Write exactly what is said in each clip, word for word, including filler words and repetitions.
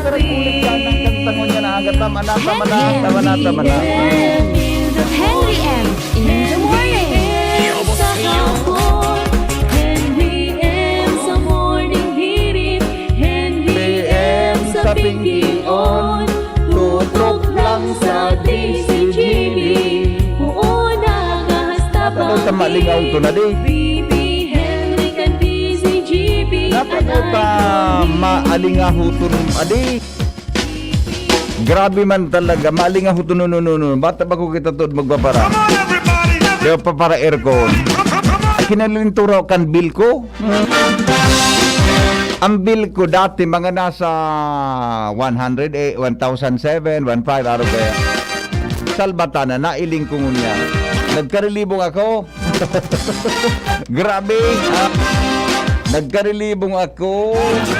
Pero ulit yan, ang kantang niya na aga. Tama na, tama na, tama na, tama na. Henry M in the morning. Sa hapon, Henry M sa morning hirit, Henry M sa pingking on, tutok lang sa D C G B. Oo, nakahasta ba? Ano ta malingaw to na di? Baby Henry kan D C G B. Napano ta maalingaw to na di? Grabe man talaga, malingaw to no, no, no, no. Bata pa ko kita to magpapara. Come on, everybody! Di ba, papara aircon. Kinalinturaw kan bill ko. Ang bill ko dati, mga nasa one hundred, eh, one thousand seven, one five, araw kaya. Salbatan na, nailing ko ngunyan. Nagkarilibong ako. Grabe, ah. Nagkarilibong ako.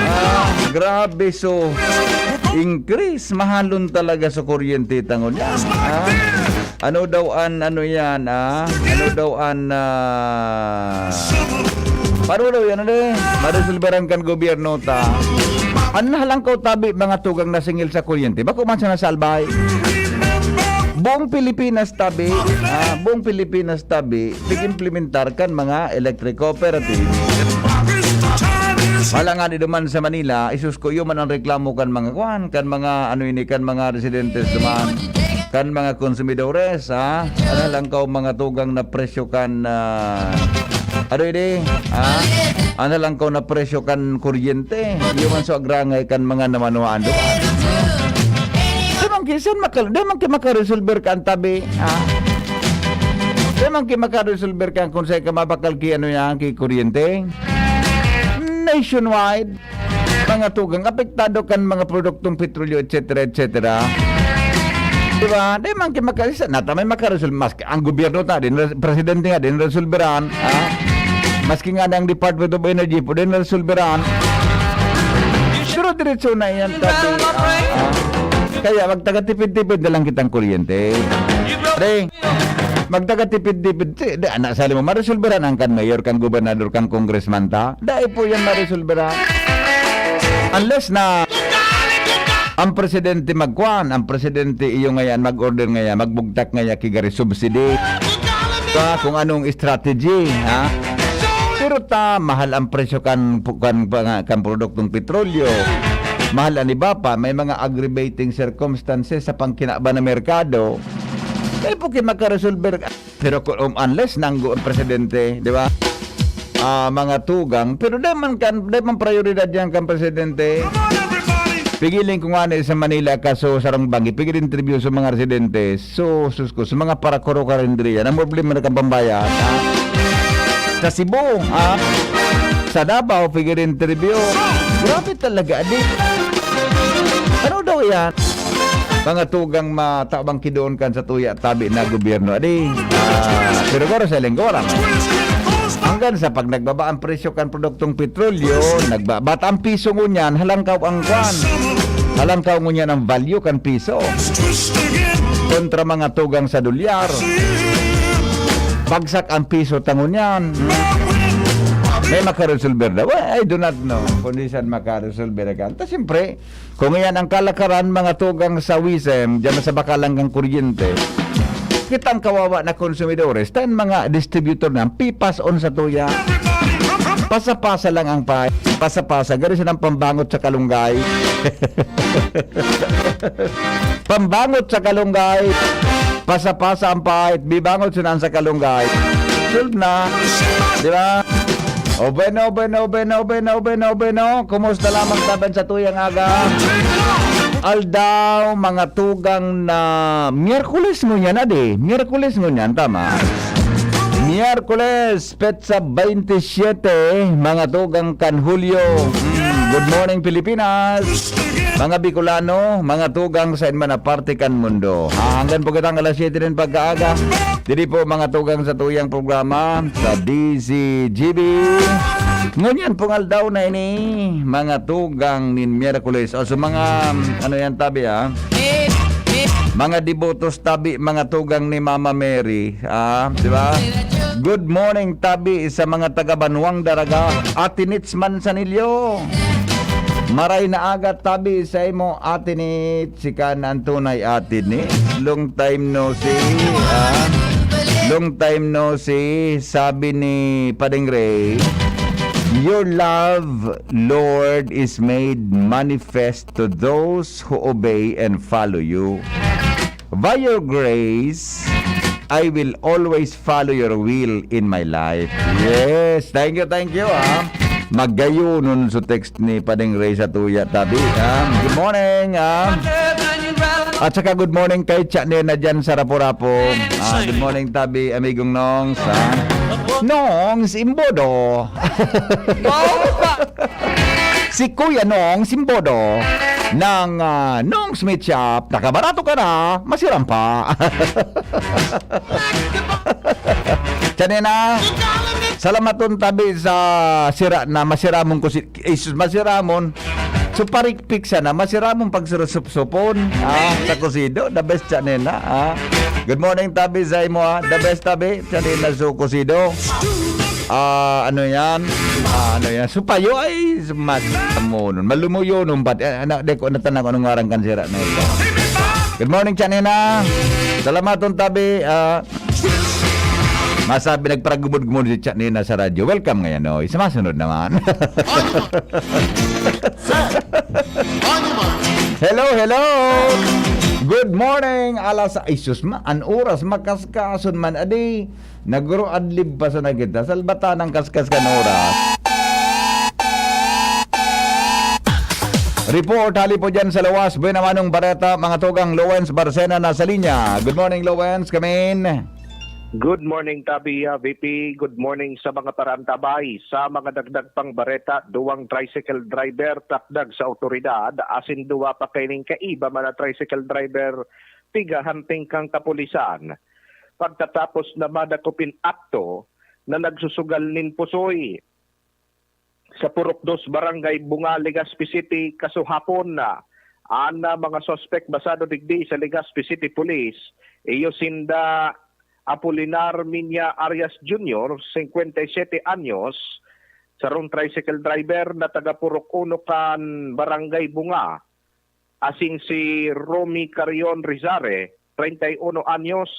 Ah, grabe, so, increase. Mahalon talaga sa kuryente, tangon niya. Ah, ano daw an, ano yan, ah? Ano daw an, ah, paano daw yan, ano eh? Maresolbaran kan gobyerno ta. An halangkaw tabi, mga tugang nasingil sa kuryente. Bako man siya nasalbay. Buong Pilipinas tabi, ah, buong Pilipinas tabi, pig-implementar kan mga electric cooperative. Wala nga ni duman sa Manila, isus ko, iyo man ang reklamo kan mga kwan, kan mga, ano ini, kan mga residentes duman, kan mga konsumidores, ha? Ano lang kaw mga tugang na presyo kan, ah, ano ini, ha? Ano lang kaw na presyo kan kuryente? Iyo man so agrangay kan mga namanuhaan duman. Di man ki-, saan makal-, di man ki makaresolver kan tabi, ha? Di man ki makaresolver kan kung saan ka mabakal ki ano yan, ki kuryente. Nationwide, mga tugang apektado kan mga produktong petrolyo, et cetera, et cetera. Di ba? Di man ki maka-, isa, nata may makaresolver, mas ang gobyerno ta, din, presidente nga, din resolveran, ha? Maski nga ang Department of Energy, pwede na resolveran. Pero diretso na yan, tapi, ah, ah. Kaya magtagatipid-tipid na lang kitang kuryente. Pre, magtagatipid-tipid. Si, di, anak, sali mo, maresolveran ang kan mayor, kan gobernador, kan congressman ta. Dai po yan maresolveran. Unless na ang presidente magkuan, ang presidente iyo ngayan, mag-order ngayan, magbugtak ngayan, kigari subsidy. Sa kung anong strategy, ha? Pero ta, mahal ang presyo kan, kan, kan produktong petrolyo. Mahal ang iba pa, may mga aggravating circumstances sa pangkinaban ng merkado. Kaya po kayo makaresolver. Pero kung, um, unless nanggo ang presidente, di ba? Ah, mga tugang, pero di man kan, di man prioridad yan kan presidente. Pigiling ko nga na sa Manila, kaso sarang bangi, pigil interview sa mga residentes. So, sus ko, sa mga parakuro karindriya, ang problema na kan pambayad, ha? Sa Cebu, ha? Sa Davao, pigil interview. Grabe talaga, di. Ano daw yan? Mga tugang matabang kidoon kan sa tuya tabi na gobyerno. Adi, ah, pero garo sa linggo, wala man. Hanggang sa pag nagbaba ang presyo kan produktong petrolyo, nagbaba ang piso ngunyan, halangkaw ang kwan. Halangkaw ngunyan ang value kan piso. Kontra mga tugang sa dolyar. Bagsak ang piso ta ngunyan. May makaresolver daw. Well, I do not know kung di saan makaresolver ka. Ta siyempre, kung iyan ang kalakaran, mga tugang sa WISM, diyan sa bakalan kang kuryente, kitang kawawa na konsumidores, tan mga distributor na, pipas on sa tuya. Pasa-pasa lang ang pay. Pasa-pasa. Gari siya ng pambangot sa kalunggay. Pambangot sa kalunggay. Pasa-pasa ang pahit. Bibangot siya sa kalunggay. Solve na. Di ba? O bueno, bueno, bueno, bueno, bueno, bueno. Kumusta lamang taban sa tuyang aga? Aldaw, mga tugang na Miyerkules ngunyan, adi. Miyerkules ngunyan, tama. Miyerkules, petsa twenty-seven, mga tugang kan Hulyo. Mm, good morning, Pilipinas. Mga Bicolano, mga tugang sa inman na parte kan mundo. Ah, hanggang po kitang alas siyete nin pagkaaga. Didi po, mga tugang sa tuyang programa sa D Z G B. Ngunyan pong aldaw na ini, mga tugang nin Miyerkules. O, so mga, ano yan, tabi, ah? Mga debotos tabi, mga tugang ni Mama Mary, ah, di ba? Good morning tabi sa mga taga Banwang Daraga, Ate Nits Manzanillo. Maray na aga tabi sa imo, Ate Nit. Sika na an tunay Ate Nit. Long time no see, ah. Long time no see. Sabi ni Pading Ray, "Your love, Lord, is made manifest to those who obey and follow you. By your grace, I will always follow your will in my life." Yes, thank you, thank you, ah. Magayonon sa text ni Pading Ray sa tuya, tabi, ah. Good morning, ah. At saka good morning kay Cha Nena dyan sa Rapu-Rapu. Ah, good morning, tabi, amigong Nongs, ah. Nongs Imbodo. Si Kuya Nongs Imbodo ng, ah, Nongs Meat Shop. Nakabarato ka na, masiram pa. Cha Nena, salamaton tabi sa sira na masiramon ko si, Jesus, masiramon. So, parikpik sana, masiramon pagsurusupsupon. Ah, sa Kusido, the best, Cha Nena, ah. Good morning, tabi, sa imo, ah. The best, tabi, Cha Nena, sa Kusido. Ah, ano yan? Ah, ano yan? Supayo ay mas mamunon. Malumuyonon ba? Eh, ano, di ko natanan kung anong ngaran kan sira na ito. Good morning, Cha Nena. Salamaton tabi, ah, masabi, nagparagumod-gumod si Cha Nena sa radyo. Welcome ngayon, oh. Sa masunod naman. Hello, hello. Good morning. Alas, ay, sus, ma, an oras, makaskason man, adi. Nagro-adlib pa sana kita. Salbata ng kaskas kan oras. Report, hali po dyan sa Lawas. Buena Manong Bareta, mga tugang, Lowens Barcena na sa linya. Good morning, Lowens. Come in. Good morning, Tabi, ah, V P. Good morning sa mga parantabay. Sa mga dagdag pang bareta, duwang tricycle driver takdag sa awtoridad, asin duwa pa kaining kaiba man na tricycle driver, tigahanting kan kapulisan. Pagtatapos na madakop in akto na nagsusugal nin pusoy sa Purok Dos, Barangay Bunga, Legazpi City, kasuhapon na. An, ah, mga suspek basado digdi sa Legazpi City Police, iyo sinda Apolinar Minya Arias Junior, singkwenta y siyete anyos, sarong tricycle driver na taga Purok Uno kan Barangay Bunga, asin si Romy Carion Rizare, treinta y uno anyos,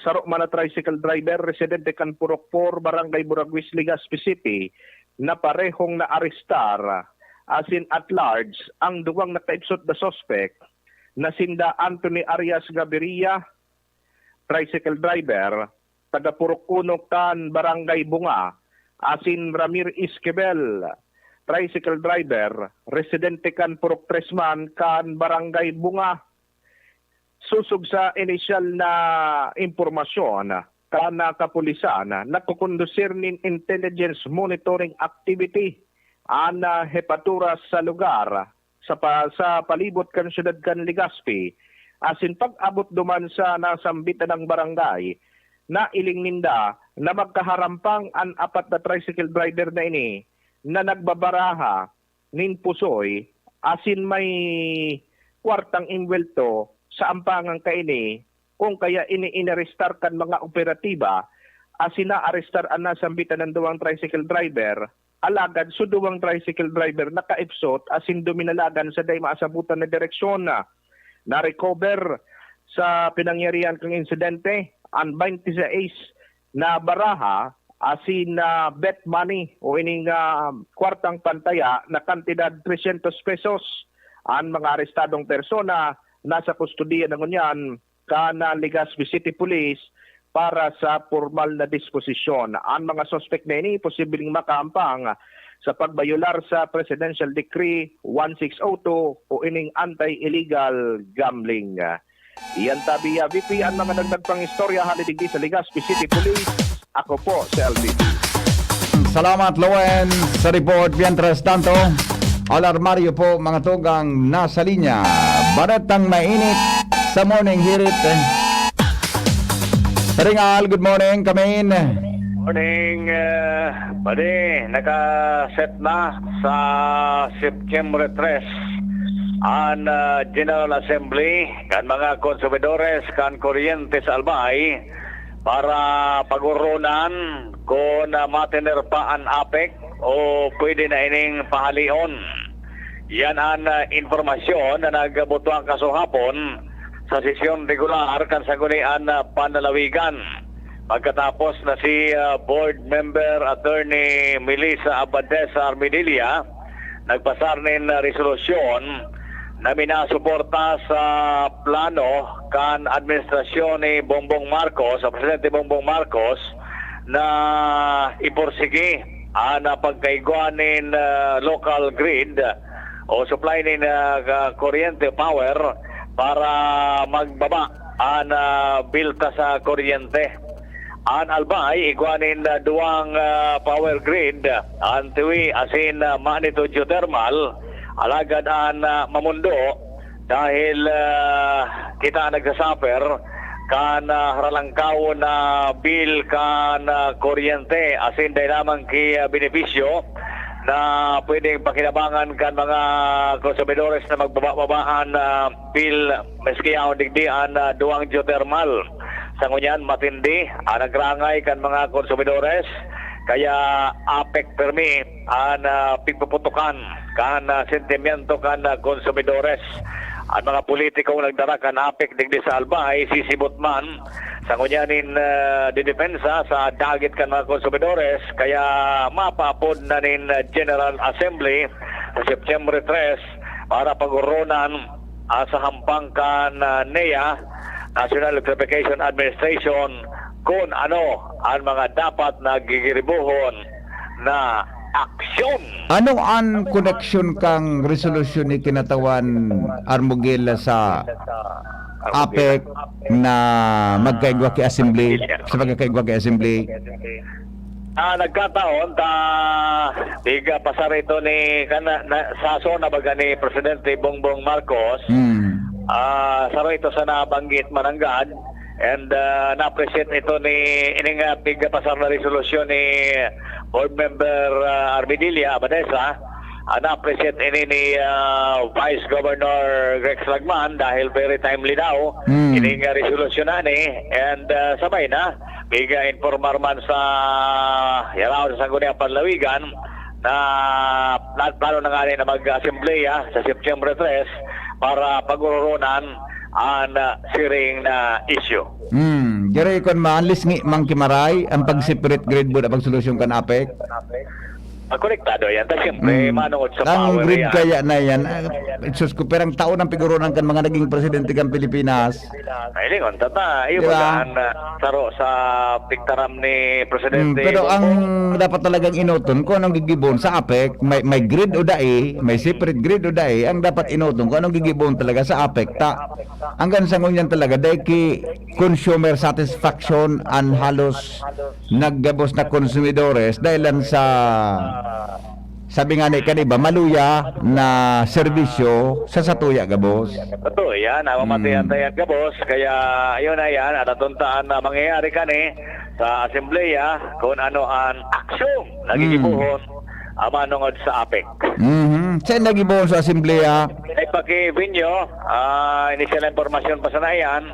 saro man na tricycle driver, residente kan Purok Four, Barangay Buraguis, Legazpi City, na parehong naarestar, asin at large ang duwang nakaipsot na suspek na sinda Anthony Arias Gaviria, tricycle driver, taga Purok Uno kan Barangay Bunga, asin Ramir Esquivel, tricycle driver, residente kan Purok Tres man kan Barangay Bunga. Sosog sa inisyal na impormasyon kan kapulisan, nagkukondusir nin intelligence monitoring activity an, ah, hepatura sa lugar, sa pa-, sa palibot kan siyudad kan Legazpi, asin pag-abot duman sa nasambitan nang barangay, nailing ninda na magkaharampang an apat na tricycle driver na ini na nagbabaraha nin pusoy, asin may kwartang imwelto sa ampangan kaini, kung kaya ini inarestar kan mga operatiba, asin naarestar an nasambitan na duwang tricycle driver, alagad su duwang tricycle driver nakaipsot asin duminalagan sa dai maasabutan na direksyon. Na-recover sa pinangyarihan kan insidente an twenty-six na baraha asin na bet money o ining, ah, kwartang pantaya na kantidad tresyentos pesos. An mga arestadong persona nasa kustodiya na ngunyan kan Legazpi City Police para sa pormal na disposisyon. An mga suspek na ini posibleng makaampang sa pagbayolar sa Presidential Decree one six oh two o ining anti-illegal gambling. Iyan tabi, ah, V P, an mga dagdag pang istorya hali digdi sa Legazpi City Police. Ako po si L V P. Salamat, Lowen, sa report. Mientras tanto, alarmaryo po, mga tugang nasa linya. Baretang mainit sa Morning Hirit. Taringal, good morning, Kamin. Morning, eh, padi, naka-set na sa September tres an, ah, General Assembly kan mga konsumidores kan kuryente sa Albay para pag-oronan kun, ah, matener pa an APEC o pwede na ining pahalion. Yan an, ah, impormasyon na nagbutuan kasuhapon sa sesyon regular kan Sanggunian, ah, Panlalawigan. Pagkatapos na si, ah, Board Member Attorney Melissa Abadesa Armedilla nagpasar nin, ah, resolusyon na minasuporta sa plano kan administrasyon ni Bongbong Marcos, o Presidente Bongbong Marcos, na ipursigi an, ah, pagkaigwa nin, ah, local grid o supply nin, ah, ka-, kuryente, power, para magbaba an, ah, bilta sa kuryente. An Albay igwa nin, ah, duwang, ah, power grid, an Tiwi asin, ah, Manito Geothermal, alagad an, ah, Mamundo dahil, ah, kita nagsasuffer kan, ah, haralangkaw na bill kan, ah, kuryente asin dai lamang ki, ah, benepisyo na pwedeng pakinabangan kan mga konsumidores na magbaba-babaan, ah, bill maski yaon digdi an, ah, duwang geothermal. Sa ngunyan, matindi an nagrangay kan mga konsumidores, kaya apek permi an, ah, pigpuputukan kan, ah, sentimiento kan, ah, konsumidores. An mga politikong nagdara kan apek digdi sa Albay, sisibot man sa ngunyan nin, ah, didepensa sa dagit kan mga konsumidores, kaya mapaapod na nin, ah, General Assembly sa September tres para pag-oronan, ah, sa hampang kan, ah, NEA, National Electrification Administration, kun ano an mga dapat na gigiribuhon na aksyon. Ano an koneksyon kan resolusyon ni Kinatawan Armugel sa apek na magkaigwa ki assembly, sa pagkakaigwa ki assembly? Ah, nagkataon ta, piga pasar ito ni, kan, na, sa zona baga ni Presidente Bongbong Marcos. Hmm. Ah, saro ito sa nabanggit mananggad. And, ah, na-appreciate ito ni, ining, ah, pigpasar na resolusyon ni Board Member, ah, Armedilla Abadesa. Ah, na-appreciate ini ni, ah, Vice Governor Rex Lagman dahil very timely daw. Hmm. Ining, ah, resolusyon na ni. And, ah, sabay na, piga-informar man sa Yaraw sa Sangguniang Panlawigan na pla-, plano na nga ni na mag-asembleya sa September tres para pag-ururonan an, ah, siring na isyu. Hmm, garo kun maanlis ni Mang Kimaray, ang pag-separate grid mo na pagsolusyon kan apek? Ah, konektado yan. Ta siyempre, hmm, manungod sa ang power grid yan. Kaya na yan, ah, sus ko, perang taon ang pigurunan kan mga naging presidente kan Pilipinas. Ay, lingon, tata. Iyo. Di ba? Baga an, ah, saro sa pigtaram ni Presidente Bongbong. Hmm, pero ang dapat talagang inoton kung anong gigibohon sa apek, may, may grid o dai, may separate grid o dai, ang dapat inoton kung anong gigibohon talaga sa apek. Ta, hanggang sa ngunyan talaga, dai ki consumer satisfaction an halos naggabos na konsumidores dahil lang sa, sabi nga ni kan iba, maluya na serbisyo sa satuya gabos. Totoo yan, ah, mamatay-atay gabos. Kaya, ayun na yan, at atuntaan na mangyayari kani sa Asembleya kung ano ang aksyon na gigibohon, ah, manungod sa apek. Mhm. Sa nagibohon sa Asembleya? Ay, paki-venue, ah, inisyal na impormasyon pa sana yan.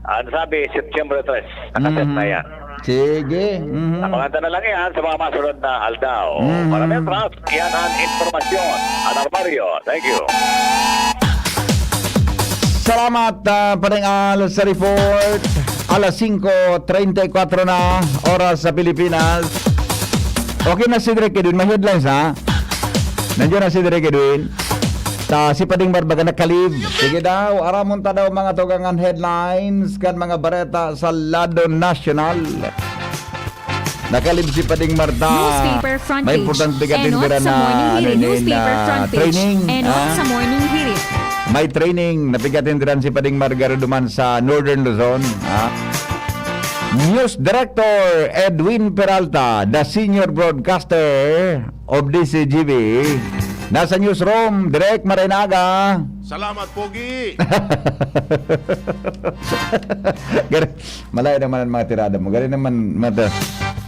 Ang sabi, September tres. Nakaset na yan. Sige. Mhm. Abangan ta na lang yan sa mga masunod na aldaw. Mhm. Para Metras, yan ang impormasyon. Alarmario, thank you. Salamat, ah, Paring Al, sa report. Alas singko treinta y cuatro na, oras sa Pilipinas. Okay na si Direk Edwin, may headlines, ha? Nandiyan na si Direk Edwin. Ta, si Pading Mar baga nakalib. Sige daw, aramon ta daw mga tugang an headlines kan mga bareta sa lado nasyonal. Nakalib si Pading Mar ta. Newspaper front page. May importante ka Enot tindiran sa na, Morning Hirit. Ano yun, Newspaper na front page. Training, Enot, ah, sa Morning Hirit. May training na pigatindiran si Pading Mar garo duman sa Northern Luzon, ah. News Director Edwin Peralta, the senior broadcaster of D C G B, nasa newsroom. Direk, maray na aga. Salamat, Pogi. Gari, malayo naman ang mga tirada mo. Gari naman, mata.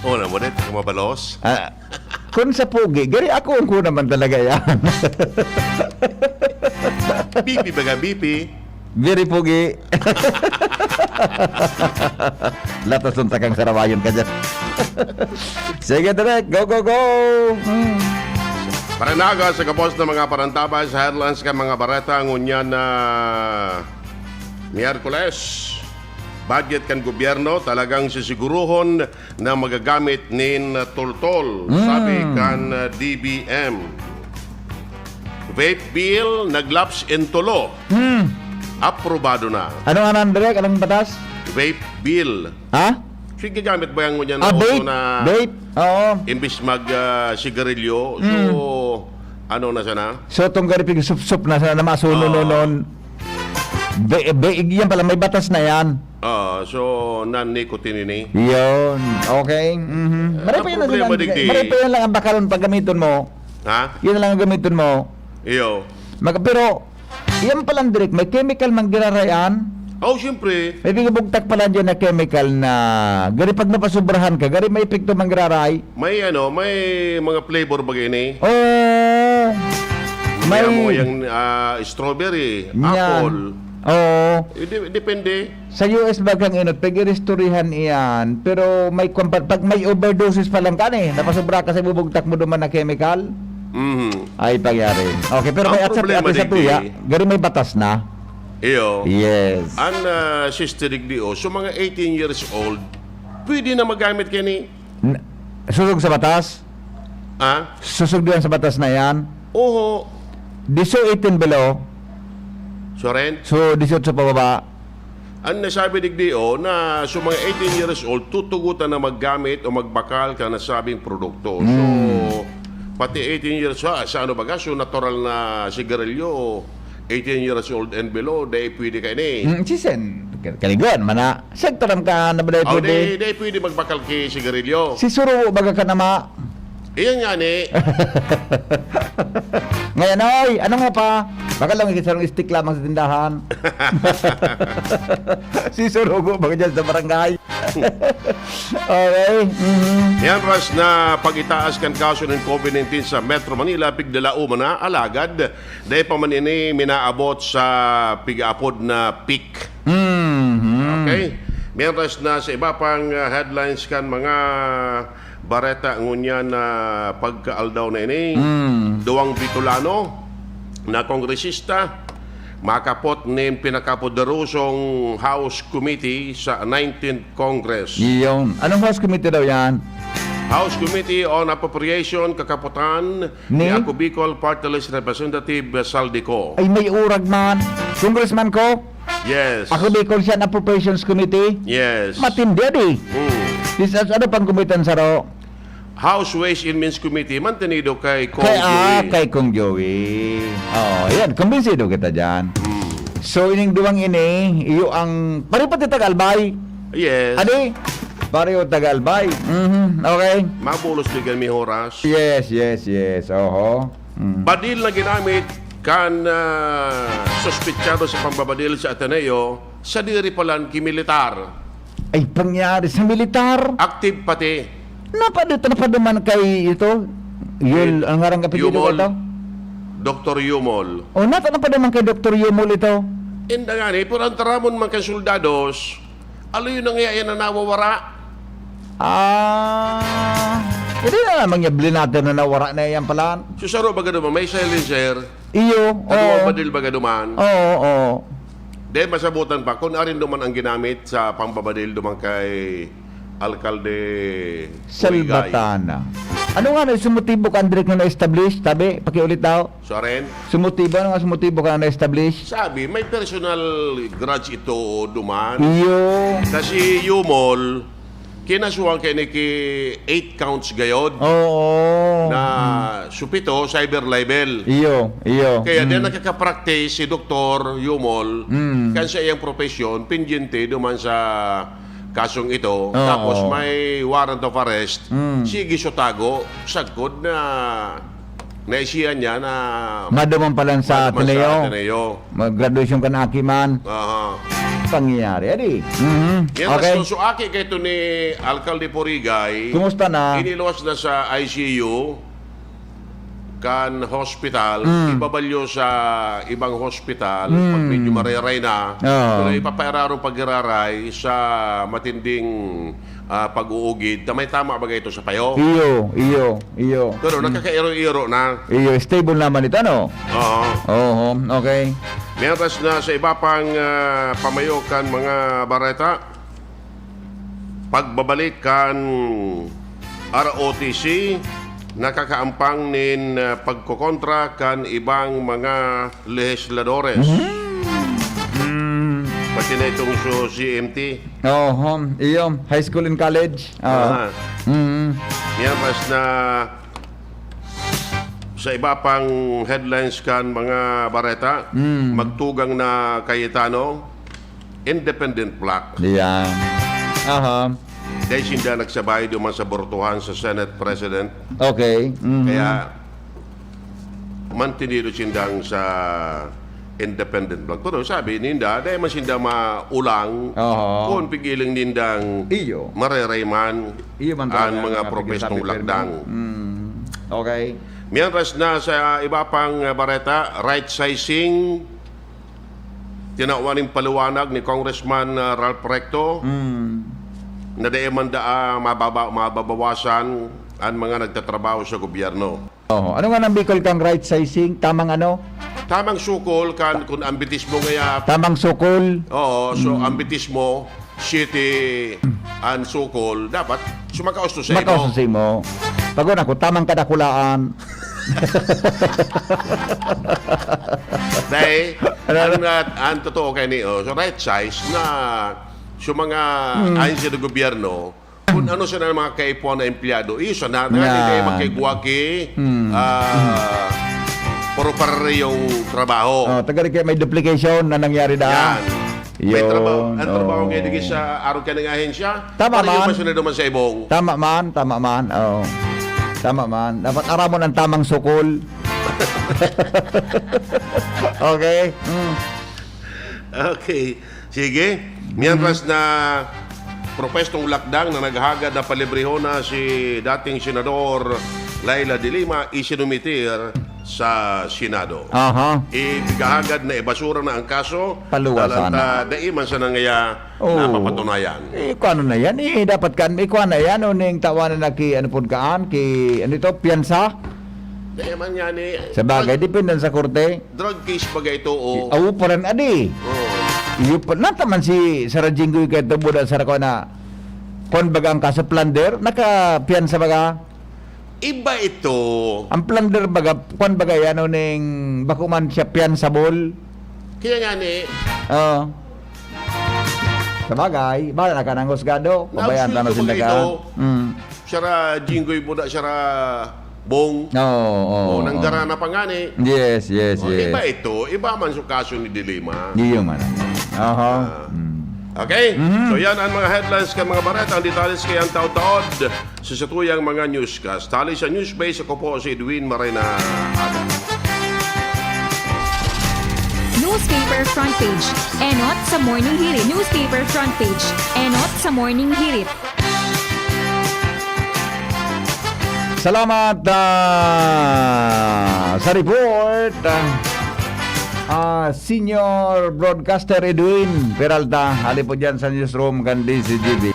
Oo naman, eh, mabalos. Ah, kung sa Pogi, gari ako ang ko naman talaga yan. B P baga, B P. Very pogi. Latas ng takang sarawayon ka dyan. Sige, Direk. Go, go, go! Hmm. Paranaga sa gabos na mga parantabay sa headlines kan mga bareta ngunyan na Miyerkules. Budget kan gobyerno talagang sisiguruhon na magagamit nin toltol, Mm. sabi kan, ah, D B M. Vape bill nag-lapse into law. Mm. Aprobado na. Ano nga nan, Direk? Anong batas? Vape bill. Ha? So, gagamit ba yan ngunyan Ah, na uso vape. na Vape. Oo. imbis mag, ah, sigarilyo? So, Mm. ano na sana? So, tong garipig sup-sup na sana na masunununon. Oo. Be, be, yan pala, may batas na yan. Oo, so, non-nicotine ini. Yun. Okay. Mhm. Ah, Maray ang pa yun na problema, sila, digdi. maray pa yun lang ang bakalon pag gamiton mo. Ha? Yun na lang ang gamiton mo. Iyo. Mag-, pero, yan palang direct, may chemical man girarayan. Oh, siyempre. May bigabugtak pala dyan na chemical na, gari pag napasobrahan ka, gari may epekto man giraray. May ano, may mga flavor ba gini? Oo. May May mo yung, ah, strawberry, Yan. apple. Oo. Eh, de-, depende. Sa U S bagang inot, pag-iristorihan iyan. Pero may kwan pa, pag may overdosis pa lang ka ni, napasobra ka sa ibubugtak mo duman na chemical, Mhm. ay pangyari. Okay, pero Ang may atsat problema, atsat sa digdi. tuya, gari may batas na. Iyo. Yes. An, ah, sister digdi, oh, so mga eighteen years old, pwede na magamit kini? N-, susog sa batas? Ah? Susog diyan sa batas na yan? Oho. Diso eighteen below? So, rent? So, dieciocho pababa? Ang nasabi digdi, oh, na so mga eighteen years old, tutugutan na maggamit o magbakal kan nasabing produkto. So, Hmm. pati eighteen years, ah, sa ano baga, so natural na sigarilyo, eighteen years old and below, dai pwede kaini. Hmm, sisen, ka-, kaliguan, mana, sektoran ka na ba dai Oh, pwede? dai, dai pwede magbakal ki sigarilyo. Si Suruwo baga ka na ma- Iyan nga ni. Ngayon, oy, ano nga pa? Baka lang isang stick lamang sa tindahan. Si Surugo, baka dyan sa barangay. Okay. Mhm. Yan, Ras, na pag-itaas kan kaso ng covid nineteen sa Metro Manila, pigdala uman na, alagad, dahil pa man ini minaabot sa pig-aapod na peak. Mhm. Okay? Mientras na sa iba pang, ah, headlines kan mga bareta ngunyan na pagkaaldaw na ini, Mm. duwang Bicolano na kongresista makapot nin pinakapoderosong House Committee sa nineteenth Congress. Iyon. Anong House Committee daw yan? House Committee on Appropriation, kakapotan ni Ni? Ako Bicol Party List Representative Saldico. Ay, may urag man. Congressman ko? Yes. Ako Bicol siya na Appropriations Committee? Yes. Matindi, di? Mm. This is ano pang kumitan saro? House Ways and Means Committee, mantenido kay Cong Kay, ah, Joey. kay Cong Joey. Oh, yan. Kumbinsido kita dyan. Mm. So, ining duwang ini, iyo ang, pareho pati taga-Albay. Yes. Adi? Pareho taga-Albay. Mhm. Okay. Mabulos di kami oras. Yes, yes, yes. Oho. Mm. Badil na ginamit kan, ah, suspitsado sa pambabadil sa Ateneo, sadiri palan ki militar. Ay, pangyari sa militar? Active pati. Napadu-, napaduman kay ito? Yul, Kay ang ngarang apelyido Yumol. ito? Doktor Yumol. Oh, nata-, napaduman kay Doktor Yumol ito? Inda nga ni, pero ang taramon man kan soldados, aloy na nga yan na nawawara. Ah, hindi na naman niya blinate na nawara na yan pala. Susaro baga duman, may silencer. Iyo, Ano ang oo. badil baga duman? Oo, oo. Dahil masabutan pa, kung arin duman ang ginamit sa pambabadil duman kay Alkalde Salbatana. Uygay. Ano nga na, sumutibo ka, Andrick, na na-establish? Tabi, pakiulit daw. Saren? Sumutibo, ano nga sumutibo ka na na-establish? Sabi, may personal grudge ito duman. Iyo. Kasi Yumol, kinasuhan kayo ni ki eight counts gayod Oo. na Hmm. supito, cyber libel. Iyo, iyo. Kaya Hmm. din nakakapractice si Doktor Yumol, Hmm. kan sa iyang profesyon, pendiente duman sa kasong ito. Oo. Tapos may warrant of arrest. Hmm. Sige, so tago, sagkod na naisihan niya na Maduman pa lang sa maduman sa Ateneo. Ateneo. Mag-graduation ka na, aki man. Aha. Pangyayari, adi. Mhm. Yan, Okay. mas so, so aki kay ito ni Alkalde Porigay, Kumusta na? iniluwas na sa I C U kan hospital, Mm. ibabalyo sa ibang hospital, Mm. pag medyo mareray na, Oo. pero ipapairarong pagiraray sa matinding ah, pag-uugid, ta may tama ba ito sa payo? Iyo, iyo, iyo. Pero Mm. nakakairo-iro na. Iyo, stable naman ito, ano? Oo. Oho, okay. Mientras na sa iba pang, ah, pamayo kan mga bareta, pagbabalik kan R O T C, nakakaampang nin, ah, pagkokontra kan ibang mga lehisladores. Mm. Mm. Pati na itong so C M T. Oho, iyo, high school and college. Oo. Aha. Mm. Yan, mas na sa iba pang headlines kan mga bareta, Mm. magtugang na Cayetano, independent bloc. Yan. Aha. Dahil sinda nagsabay duman sa bortohan sa Senate President. Okay. Mhm. Kaya, mantenido sindang sa independent bloc. Pero sabi ninda, dahil man sinda maulang, Oho. kung pigiling nindang Iyo. marerayman Iyo man ang talaga mga ang propestong pigil-sabi, lakdang. Pirmi. Mm. Okay. Mientras na sa iba pang, ah, bareta, right sizing, tinawan ning paliwanag ni Congressman, ah, Ralph Recto Mm. na dai man daa mababa-, mababawasan an mga nagtatrabaho sa gobyerno. Oho. Ano nga nang Bicol kang right sizing? Tamang ano? Tamang sukol kan, kun ambitismo ngaya. Tamang sukol? Oo, so Mm. ambitismo, siyete an sukol, dapat sumakaos to sa imo. Makaos sa imo. Pag una ko, tamang kadakulaan. Dai, Ano? ang, ah, ang totoo kay ni, oh, so right size na so mga Mm. ayon sa gobyerno, kung ano siya ng mga kaipuhan na empleyado, iyo siya na, na Yan. hindi kayo magkaigwa ki, Mm. ah, Mm. puro parehong trabaho. Oh, taga rin kayo may duplication na nangyari da. Yan. May Yun, trabaho, ang trabaho oh. ngayon digdi sa araw ka ng ahensya, Tama pareho man. pa sila naman sa ibong. Tama man, tama man. Oh. Tama man. Dapat aramon ang tamang sukol. Okay? Mm. Okay. Sige. Mientras Mm. na propestong lakdang na naghagad na palibrehon na si dating Senador Leila de Lima, isinumitir sa Senado. Aha. Ipigahagad na ibasura na ang kaso, Paluwasan talang ta na. dai man sa nangaya Oo. napapatunayan. Eh, kung ano na yan, eh, dapat kan, eh, kuha na yan, o ning tawanan na ki, ano pud kaan, ki, ano ito, piyansa? Dai man yan, eh. Sa bagay, Drug, depende sa korte. drug case bagay ito, o. Awo pa rin, adi. Oo. Iyo pa, nataman si Sarah Jinggoy kay Tubo da Sarah ko na, kung baga ang kaso plunder, nakapiyansa baga? Iba ito. Ang plunder baga, kwan baga yan, o ning bako man siya piyansabol. Kaya nga ni, Oo. Sa bagay, bahala na ka ng husgado. Pabayaan Naabsuelto tano ba sinda kayo ka. ito? Mm. Sara Jinggoy mo na, sara Bong. Oo, oo, O, oo. nanggarana pa nga ni. Yes, yes, O, yes. iba ito. Iba man sa kaso ni De Lima. Iyo man. Aha. Ah. Mm. Okay? Mhm. So, yan ang mga headlines kan mga bareta. Ang detalles kaya ang taod-taod sa satuyang mga newscast. Tali sa Newsbase, ako po si Edwin Marena Aga. Newspaper front page. Enot sa Morning Hirit. Newspaper front page. Enot sa Morning Hirit. Salamat, ah, sa report, ah, ah, Senior Broadcaster Edwin Peralta, hali po dyan sa newsroom kan D Z G B.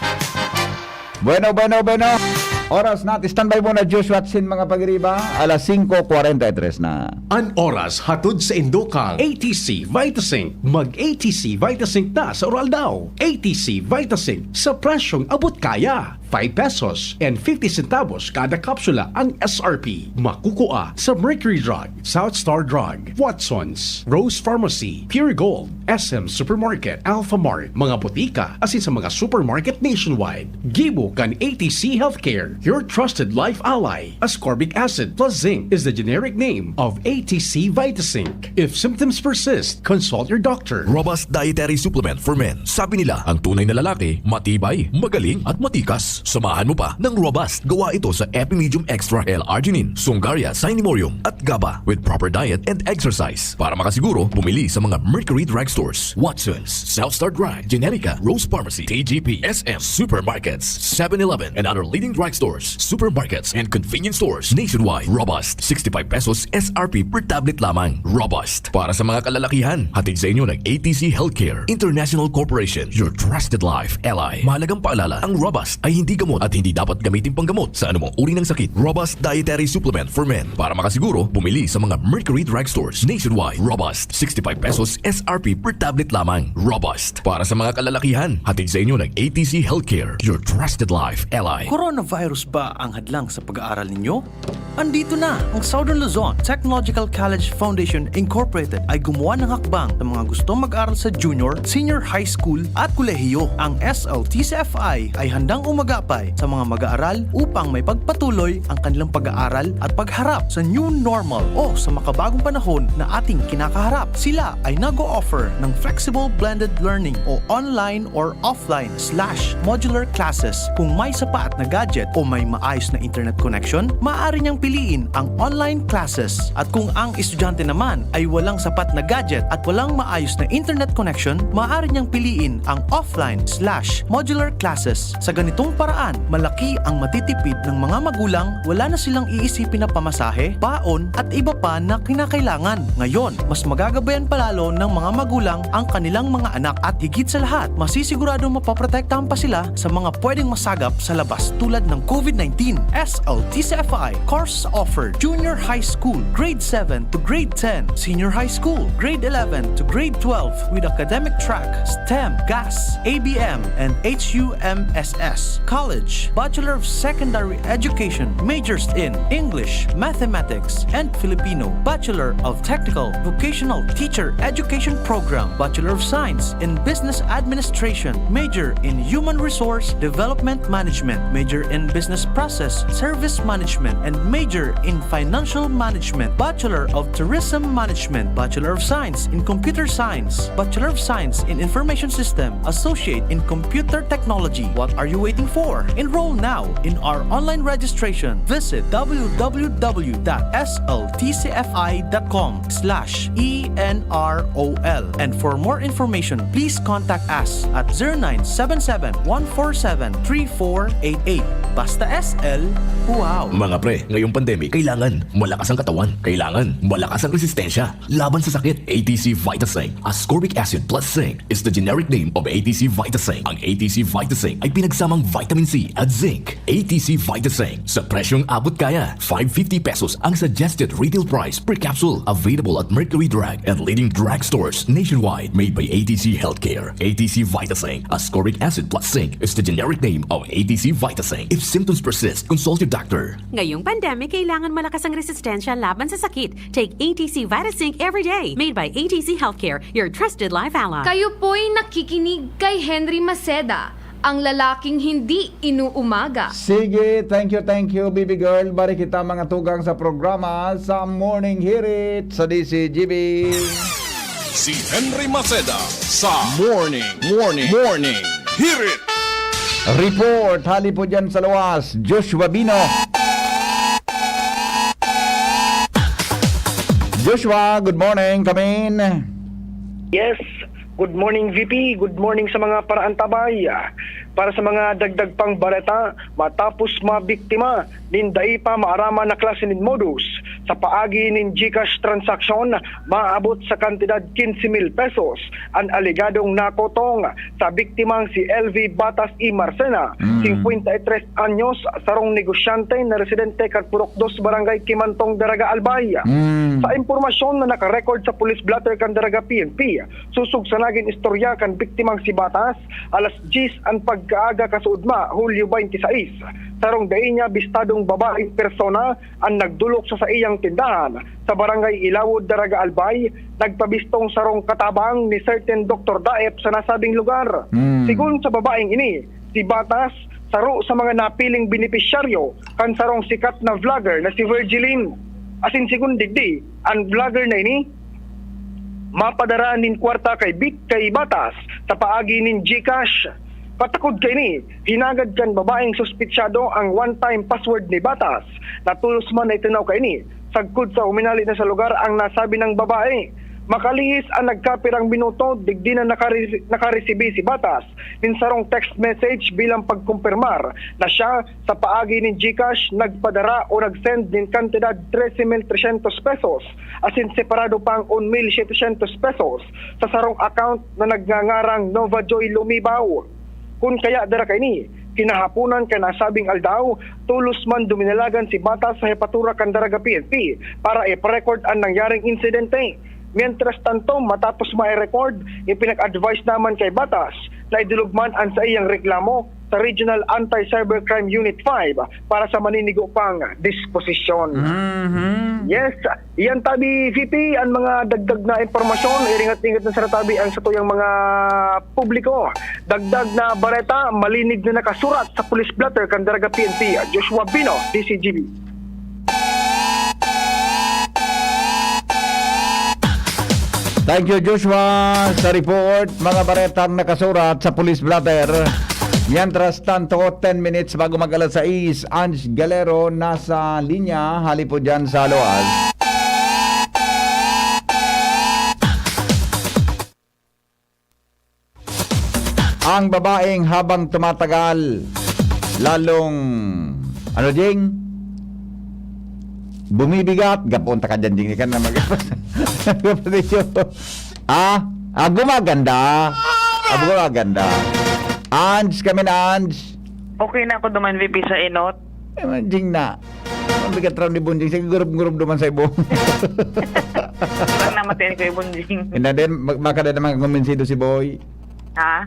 Bueno, bueno, bueno. Oras natin. Standby muna, Joshua, sin mga pagiriba. Alas singko kwarenta y tres na. An oras hatod sa indokang A T C Vitazinc. Mag A T C Vitazinc na sa Uraldaw. A T C Vitazinc sa presyong abot kaya. Five pesos and fifty centavos kada kapsula ang S R P. Makukua sa Mercury Drug, South Star Drug, Watson's, Rose Pharmacy, Pure Gold, S M Supermarket, Alpha Mart, mga botika, asin sa mga supermarket nationwide. Gibo kan A T C Healthcare, your trusted life ally. Ascorbic acid plus zinc is the generic name of A T C Vitazinc. If symptoms persist, consult your doctor. Robust dietary supplement for men. Sabi nila, ang tunay na lalaki, matibay, magaling, at matikas. Samahan mo pa ng Robust. Gawa ito sa Epimedium Extra L-arginine, Sungaria, Cinemorium, at GABA with proper diet and exercise. Para makasiguro, bumili sa mga Mercury Drugstores, Watson's, South Star Drug, Generica, Rose Pharmacy, T G P, S M Supermarkets, Seven Eleven, and other leading drugstores, supermarkets, and convenience stores nationwide. Robust, sixty-five pesos S R P per tablet lamang. Robust, para sa mga kalalakihan. Hatid sa inyo ng A T C Healthcare International Corporation, your trusted life ally. Mahalagang paalala, ang Robust ay Di gamot at hindi dapat gamitin panggamot sa anumang uri ng sakit. Robust Dietary Supplement for Men. Para makasiguro, bumili sa mga Mercury Drug Stores nationwide. Robust, sixty-five pesos S R P per tablet lamang. Robust. Para sa mga kalalakihan, hatid sa inyo ng A T C Healthcare, your trusted life ally. Coronavirus ba ang hadlang sa pag-aaral ninyo? Andito na ang Southern Luzon Technological College Foundation Incorporated ay gumawa ng hakbang sa mga gustong mag-aral sa junior, senior high school at kolehiyo. Ang S L T C F I ay handang umagapay sa mga mag-aaral upang may pagpatuloy ang kanilang pag-aaral at pagharap sa new normal o sa makabagong panahon na ating kinakaharap. Sila ay nag-o-offer ng flexible blended learning o online or offline slash modular classes. Kung may sapat na gadget o may maayos na internet connection, maaari niyang piliin ang online classes. At kung ang estudyante naman ay walang sapat na gadget at walang maayos na internet connection, maaari niyang piliin ang offline slash modular classes. Sa ganitong paraan, malaki ang matitipid ng mga magulang, wala na silang iisipin na pamasahe, baon, at iba pa na kinakailangan. Ngayon, mas magagabayan palalo ng mga magulang ang kanilang mga anak at higit sa lahat, masisigurado mapoprotektahan pa sila sa mga pwedeng masagap sa labas tulad ng COVID nineteen. S L T C F I course offered: junior high school, grade seven to grade ten, senior high school, grade eleven to grade twelve, with academic track, STEM, GAS, A B M, and H U M S S. College, Bachelor of Secondary Education, majors in English, Mathematics, and Filipino, Bachelor of Technical Vocational Teacher Education Program, Bachelor of Science in Business Administration, major in Human Resource Development Management, major in Business Process Service Management, and major in Financial Management, Bachelor of Tourism Management, Bachelor of Science in Computer Science, Bachelor of Science in Information System, Associate in Computer Technology. What are you waiting for? Enroll now in our online registration. Visit w w w dot s l t c f i dot com slash e n r o l. And for more information, please contact us at zero nine seven seven, one four seven, three four eight eight. Basta S L, wow! Mga pre, ngayong pandemic, kailangan malakas ang katawan. Kailangan malakas ang resistensya laban sa sakit. A T C Vitasync, ascorbic acid plus zinc, is the generic name of A T C Vitasync. Ang A T C Vitasync ay pinagsamang vitamin C at zinc. A T C Vitasync, sa presyong abot kaya, five fifty pesos ang suggested retail price per capsule. Available at Mercury Drug and leading drugstores nationwide. Made by A T C Healthcare. A T C Vitasync, ascorbic acid plus zinc, is the generic name of A T C Vitasync. If symptoms persist, consult your doctor. Ngayong pandemic, kailangan malakas ang resistensya laban sa sakit. Take A T C Vitasync every day. Made by A T C Healthcare, your trusted life ally. Kayo po'y nakikinig kay Henry Maceda, ang lalaking hindi inuumaga. Sige, thank you, thank you, baby girl. Bari kita mga tugang sa programa sa Morning Hirit sa D C G B. Si Henry Maceda sa Morning, Morning, Morning Hirit. Report, hali po dyan sa luwas, Joshua Bino. Joshua, good morning. Come in. Yes, good morning, V P. Good morning sa mga paraantabay. Para sa mga dagdag pang bareta, matapos mabiktima nin dai pa maaraman na klase nin modus sa paagi nin GCash transaction, maabot sa kantidad quince mil pesos an alegadong nakutong sa biktimang si L V Batas y Marcena, Mm. singkwenta y tres anyos, sarong negosyante na residente kan Purok Dos, Barangay Kimantong, Daraga, Albay. Mm. Sa impormasyon na nakarecord sa police blotter kan Daraga P N P, sosog sa nagin istorya kan biktimang si Batas, alas diyes an pagkaaga kasuodma, Hulyo twenty-six, sarong dai niya bistadong babaeng persona an nagdolok sa saiyang tindahan sa Barangay Ilawod, Daraga, Albay, nagpabistong sarong katabang ni certain Doktor Daep sa nasabing lugar. Mm. Sigon sa babaeng ini, si Batas saro sa mga napiling benepisyaryo kan sarong sikat na vlogger na si Virgilin. Asin sigon digdi, an vlogger na ini mapadara nin kwarta kay Bit-, kay Batas sa paagi nin GCash. Patakod kaini, hinagad kan babaeng suspitsado ang one-time password ni Batas. Natolos man na itinaw kaini, sagkod sa huminali na sa lugar ang nasabi nang babae. Makalihis an nagkapirang minuto, digdi na nakare-, nakaresibi si Batas nin sarong text message bilang pagkumpirmar na siya, sa paagi nin GCash, nagpadara o nag-send nin kantidad trese mil tresyentos pesos, asin separado pang un mil setecientos pesos sa sarong account na nagngangarang Nova Joy Lumibaw. Kun kaya dara kaini, kinahaponan kan nasabing aldaw, tolos man duminalagan si Batas sa hepatura kan Daraga P N P para ipa-record an nangyaring insidente. Mientras tanto, matapos ma-record, ipinag-advise naman kay Batas na idulog man an saiyang reklamo sa Regional Anti-Cybercrime Unit five para sa maninigo pang disposisyon. Mhm. Yes, iyan tabi, V P, ang mga dagdag na impormasyon. Iringat-ingat na sa tabi ang satuyang mga publiko. Dagdag na bareta, malinig na nakasurat sa police blotter kan Daraga P N P, Joshua Bino, D C G B. Thank you, Joshua, sa report. Mga baretang nakasurat sa police blotter. Mientras tanto, ten minutes bago mag alas sais, Ange Galero nasa linya, hali po dyan sa Loas. Ang babaeng habang tumatagal, lalong, ano, Jing? Bumibigat. Gapoon ta ka dyan, Jing. Ika na mag-, ah, ah, gumaganda. Ah, gumaganda. Ange kami na, Ange. Okay na ako duman, V P, sa inot. Eh, Jing na. Ang bigat raw ni Bonjing, sige, gurub-gurub duman sa ibo. Parang namatian ko yung Bonjing. Hindi, then, ma-, makada naman kumbinsido si Boy. Ha?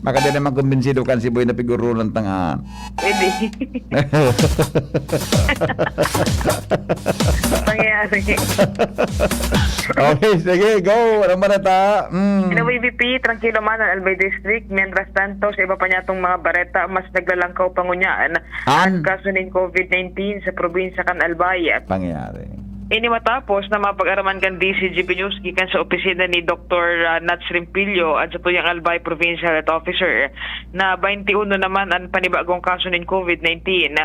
Makada naman kumbinsido kan si Boy na pigurulan tanga. Pwede. Pangyayari. Okay, sige, go. Anong bareta? Mm. Anyway, V P, tranquilo man ang Albay District. Mientras tanto, sa iba pa niya itong mga bareta, mas naglalangkaw pa ngunyan An? Ang kaso nin COVID nineteen sa probinsya kan Albay. Pangyayari. Ini matapos na mapag-araman kan D C G P News gikan sa opisina ni Doktor, ah, Nats Rimpilio, an satuyang Albay Provincial Health Officer, na baynte uno naman an panibagong kaso nin COVID nineteen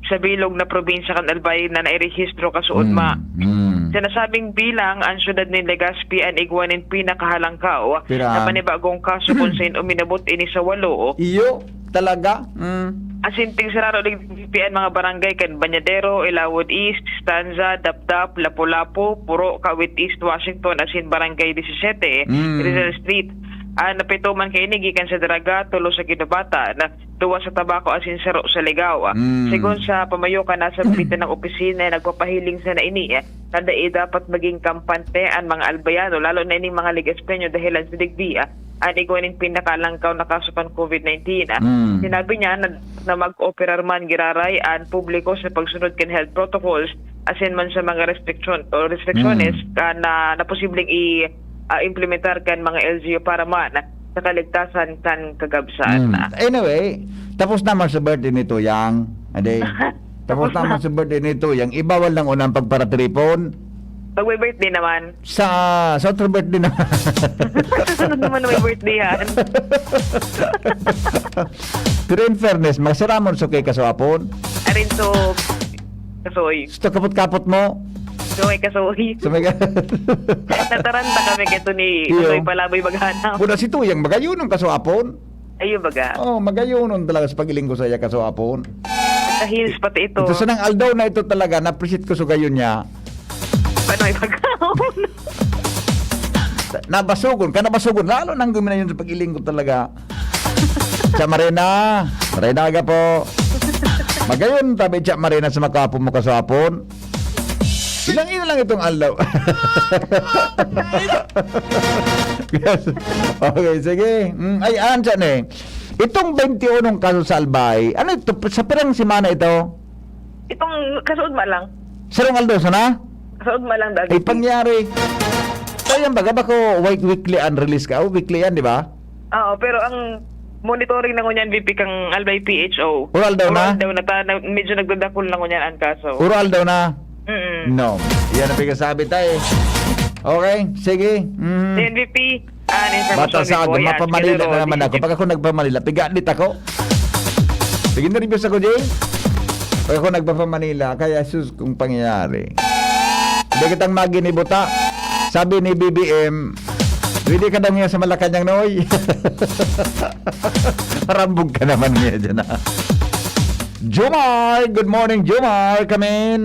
sa bilog na probinsya kan Albay na nairehistro kasuodma. Mm, mm. Sa nasabing bilang, ang syudad nin Legazpi an igwa nin pinakahalangkaw Pira? Na panibagong kaso kun sain uminabot ini sa walo. Iyo. Talaga? Mm. Asin tigsarado digdi an mga barangay kan Bañadero, Ilawod East, Stanza, Dapdap, Lapu-Lapu, Puro, Kawit East, Washington, asin Barangay disisete, Mm. Rizal Street. An napito man kaini gikan sa Daraga, tulo sa Guinobatan, duwa sa Tabaco, asin saro sa Ligao. Mm. Segun sa pamayo kan nasabing opisina, nagpapahiling sana ini na dai dapat maging kampante an mga Albayano, lalo na ining mga Legazpeño, dahelan sa digdi, ah, an igwa nin pinakaalangkaw na kaso kan COVID nineteen. Mm. Sinabi niya na, na mag-operar man giraray an publiko sa pagsunod kan health protocols, asin man sa mga restriksyon o restriksones Mm. ka na, na posibleng i, ah, implementar kan mga L G U para man sa kaligtasan kan kagabsat. Mm. Anyway, tapos naman sa birthday ni Tuyang. Ade, tapos Tapos naman na. Sa birthday ni Tuyang, ibawal nang unang pagparatripon. Pag may birthday naman. Sa, sa otro birthday naman. Sa sunod naman na may birthday yan. Pero in fairness, magsiramon sa kay kasuapon. Arin to, kasoy. Gusto kapot-kapot mo? So, may kasoy. So, may ka- Nataranta kami kito ni Iyo. Kasoy Palaboy Maghanap. Muna si Tuyang, magayunong kasuapon. Ayun baga. Oh, magayunon talaga sa pag-iling ko sa iya, kasuapon. Sa heels pati ito. Ito sanang aldaw na ito talaga, na-appreciate ko sa gayon niya. Paano ipagkaon? Nabasogon, ka nabasogon. Lalo nang guminayon sa pag-iling ko talaga. Cha Marina, Marina ka po. Magayon, tabi Cha Marina sa makapo mo kasuapon. Ilang ina lang itong aldaw. Yes. Okay, sige. Mm, ay, ansa ni? Itong baynte unong kaso sa Albay, ano ito? Sa pirang semana ito? Itong kasuod ma lang. Sarong aldaw sana? Kasuod ma lang, dati. Ay, pangyari. Kaya baga ba ko week-, weekly ang release ka? O, weekly yan, di ba? Oo, pero ang monitoring na ngunyan, V P, kang Albay P H O. Oral daw na? Oral daw na ta, na, medyo nagdadakul na ngunyan ang kaso. Oral daw na? Mm-mm. No. Yan ang pagkasabi tayo. Okay, sige. Mhm. Then, V P, ah, an information Bata sa ni akin, Boy Hans mapamanila Calero, na naman ako. D C P. Pag ako nagpamanila, pigadit ako. Sige, nervyos ako, Jay. Pag ako nagpapamanila, kaya sus, kung pangyayari. Hindi kitang maginibuta. Sabi ni B B M, "Pwede ka daw niya sa Malacanang, Noy." Parambog ka naman niya dyan, ah. Jomar! Good morning, Jomar! Come in!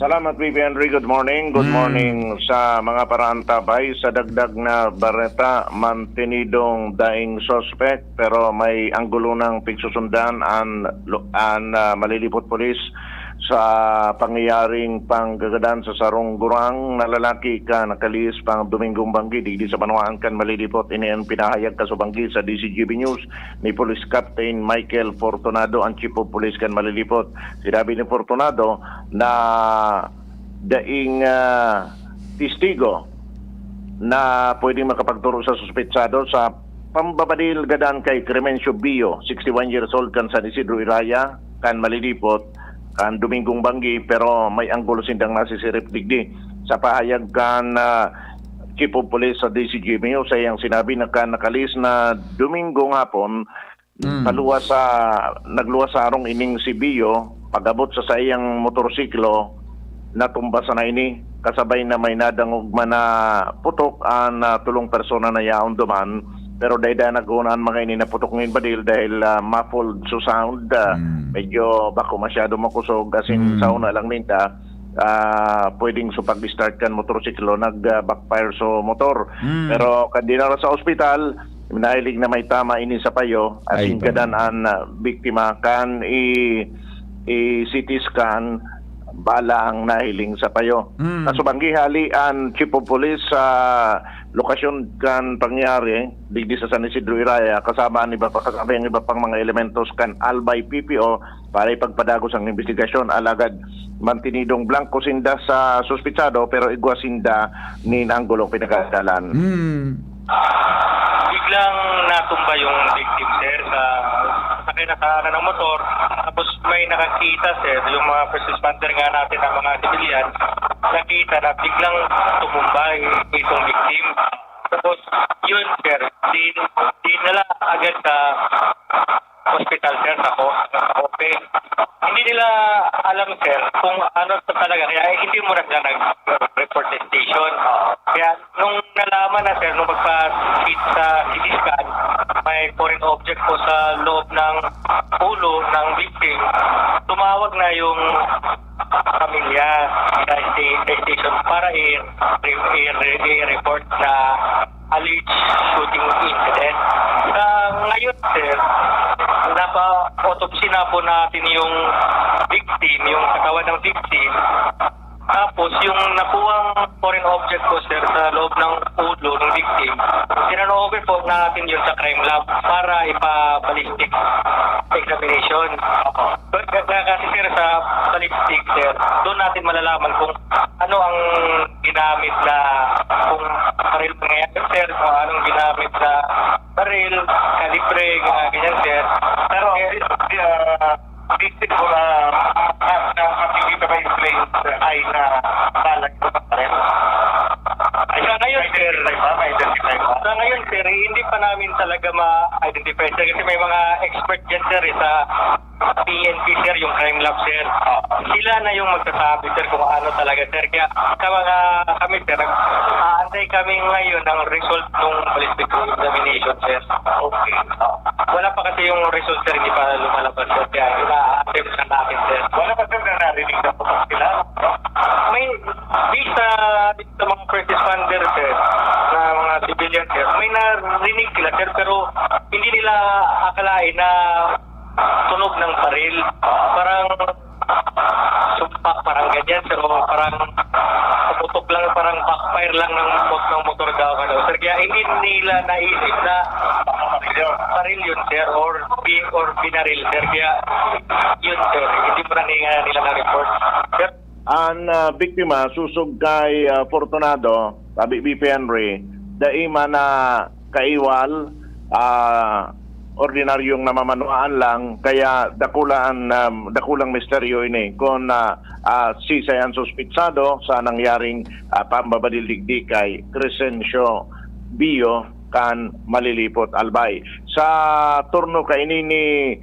Salamat, P P Henry. Good morning. Good morning sa mga paraantabay. Sa dagdag na bareta, mantenidong daing suspect, pero may anggulo ng pigsusundan an, an ah, Malilipot Police sa pangyayaring panggagadan sa sarong gurang na lalaki kan nakalihis pang Domingong Banggi digdi sa banwaan kan Malilipot. Ini an pinahayag kaso banggi sa D C G B News ni Police Captain Michael Fortunado, ang Chief of Police kan Malilipot. Sinabi ni Fortunado na daing ah, testigo na pwedeng makapagturo sa suspetsado sa pambabadil gadan kay Cremencio Bio, sixty-one years old, kan San Isidro Iraya, kan Malilipot, kan Domingong Banggi, pero may anggulo sindang nasisirip digdi. Sa pahayag kan ah, Chief of Police sa D C G B News, sa iyang sinabi na kan nakalihis na Domingong hapon, Mm. paluwas sa, nagluwas sa harong ining si Bio, pag-abot sa saiyang motorsiklo, natumba sana ini, kasabay na may nadangog man na putok an ah, tulong persona na yaon duman, pero dai-dai nagkuha an mga ini na putok nin badil dahil ah, muffled so sound, ah, Mm. medyo bako masyado makusog, as in, Mm. sa una lang minta, ah, pwedeng so pag-start kan motorsiklo, nag ah, backfire so motor. Mm. Pero kan dinara sa ospital, nahiling na may tama ini sa payo, at Ay, inggadan pala. an ah, biktima kan i, i C T scan, bala ang nahiling sa payo. Mm. Nasubanggi hali an Chief of Police sa lokasyon kan pangyari, digdi sa San Isidro Iraya, kasama ang iba pa, kasama ang iba pang mga elementos kan Albay P P O para ipagpadagos ang investigasyon. Alagad mantinidong blanco sinda sa suspitsado, pero igwa sinda nin anggulo pinagkakadalan. Hmm. Biglang natumba yung victim, sir, sa sakay na sa ng motor. Tapos may nakakita, sir, yung mga first responder nga natin, ang mga civilian, nakita na biglang tumumba itong victim. Tapos, yun, sir, di, di nala agad sa hospital, sir, sa ko, sa open. Hindi nila alam, sir, kung ano to talaga. Kaya, eh, hindi muna sila nag-report sa station. Kaya nung nalaman na, sir, nung magpa-C-, sa C T scan, may foreign object po sa loob ng ulo ng victim, tumawag na yung pamilya sa sta-, sa station para i-, i-, i-, i-report na alleged shooting incident. Sa ngayon, sir, napa-autopsy na po natin yung victim, yung katawan ng victim. Tapos, yung nakuhang foreign object po, sir, sa loob ng ulo ng victim, tinurn over po natin yun sa crime lab para ipa-ballistic examination. Kaya kasi, sir, sa ballistic, sir, doon natin malalaman kung ano ang ginamit na, kung baril ba yan, sir, kung anong ginamit na baril, kalibre, mga ganyan, sir. Pero, eh, ah, basic ko na, na, na makikita ba yung plain eye na bala yung baril? Ay, sa ngayon, sir. May identify ba? May identify ba? Sa ngayon, sir, eh, hindi pa namin talaga ma-identify, sir, kasi may mga expert dyan, sir, eh, sa P N P, sir, yung crime lab, sir. Sila na yung magsasabi, sir, kung ano talaga, sir. Kaya sa mga kami, sir, nag-aantay kami ngayon ng result ng ballistic examination, sir. Okay. Wala pa kasi yung result, sir, hindi pa lumalabas, sir. Kaya inaantay pa natin, sir. Wala pa, sir, na narinig na po sila? May, di sa, sa mga first responder, sir, na mga civilian, sir, may narinig sila, sir, pero hindi nila akalain na tunog ng baril. Parang sumpak, parang ganyan, sir, o parang pumutok lang, parang backfire lang ng mot-, ng motor daw, ano. Sir, kaya hindi nila naisip na baril yun, sir, or bi-, or binaril, sir. Kaya yun, sir, hindi mo na nila, nila na-report. Sir? An ah, biktima, sosog kay ah, Fortunado, sabi B P Henry, dai man na kaiwal, ah, ordinaryong namamanwaan lang, kaya dakula an, um, dakulang misteryo ini. Kun ah, ah, sisay an suspitsado sa nangyaring ah, pambabadil digdi kay Crescencio Bio kan Malilipot, Albay. Sa turno kaini ni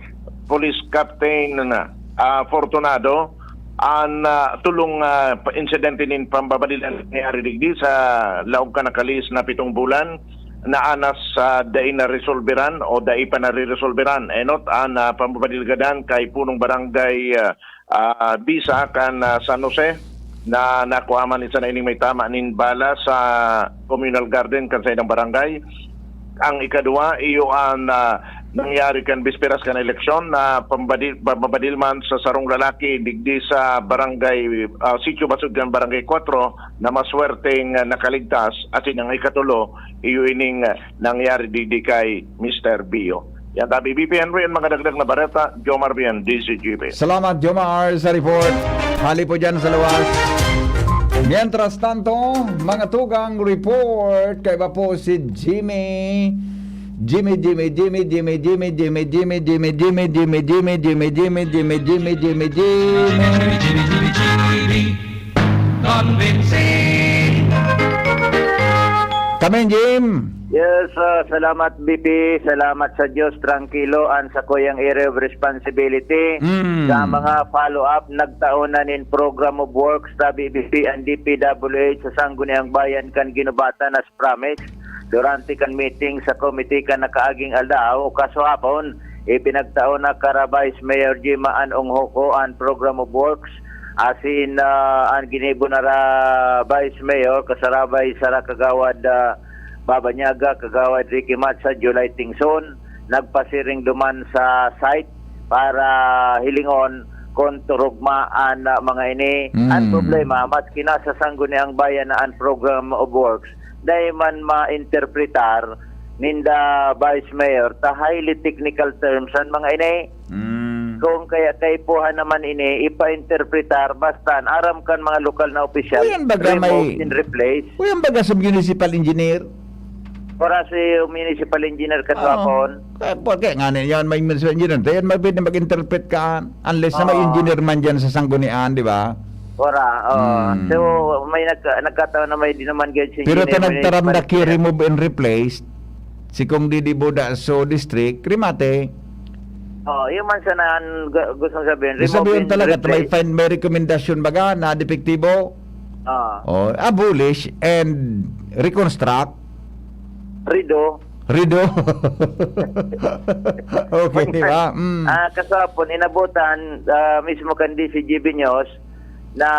Police Captain ah, Fortunado, an ah, tulong ah, pa-, insidente nin pambabadil an nangyari digdi sa laog kan nakalihis na pitong bulan, na anas sa dai naresolberan o dai pa nareresolberan. Enot an ah, pambabadil gadan kay punong barangay ah, ah, Bisa kan ah, San Jose, na nakuha man isa na ining may tama nin bala sa communal garden kan sa ilang barangay. Ang ikaduwa, iyo an, ah, nangyari kan bisperas kan eleksyon na pambadi-, pambabadil man sa sarong lalaki digdi sa barangay, ah, Sitio Basudgan, Barangay Cuatro, na maswerteng, ah, nakaligtas. Asin ang ikatulo, iyo ining, ah, nangyari digdi kay Mister Bio. Yan tabi, B P Henry, ang mga dagdag na bareta, Jomar Bien, D Z G B. Salamat, Jomar, sa report. Hali po dyan sa luwas. Mientras tanto, mga tugang report, kaiba po si Jimmy. Jimmy, Jimmy, Jimmy, Jimmy, Jimmy, Jimmy, Jimmy, Jimmy, Jimmy, Jimmy, Jimmy, Jimmy, Jimmy, Jimmy, Jimmy, Jimmy, Jimmy. Convincing. Kami, Jim. Yes, ah, salamat, B P. Salamat sa Diyos. Trangkilo an sakuyang area of responsibility. Mm. Sa mga follow-up, nagtaon na nin Program of Works sa B P P and D P W H sa Sangguniang Bayan kan ginubatan as promised. Durante kan meeting sa komite kan nakaaging aldaw o kaso hapon, ipinagtao na kara Vice Mayor Jima an Onghoco an Program of Works. Asin, ah, an ginibo na ra Vice Mayor, kasarabay sara Kagawad, ah, Baba Niaga, Kagawad Ricky Mat sa July Tingson, nagpasiring duman sa site para hilingon kung turugma an, ah, mga ini. An Mm. problema, maski na sa Sangguniang Bayan na an Program of Works, dai man ma-interpretar ninda Vice Mayor ta highly technical terms an mga ini. Mm. Kung kaya kaipuhan naman ini, ipa-interpretar, basta an aram kan mga lokal na opisyal, Uyan baga remove may and replace. Uyan baga sa municipal engineer? Para si municipal engineer Oo. katwapon. Kaya, po, kaya nga na yan, may municipal engineer. Kaya may pwede mag-interpret ka, unless na may Oo. engineer man dyan sa Sanggunian, di ba? Wala, oo. Hmm. So, may nagka-, nagkataon na may di naman gayud si Pero engineer, tanagtaram municipal na ki engineer. remove and replace, si Kong Didi Buda, so district, remate. Oh, yun man sana ang gu-, gusto kong sabihin. Ibig Remove sabihin and talaga, may replace. find, may rekomendasyon baga na depektibo? Ah. Oh, abolish and reconstruct. Redo. Redo. Okay, di ba? Mm. Ah, kasapon, inabutan, ah, mismo kan D C G B News na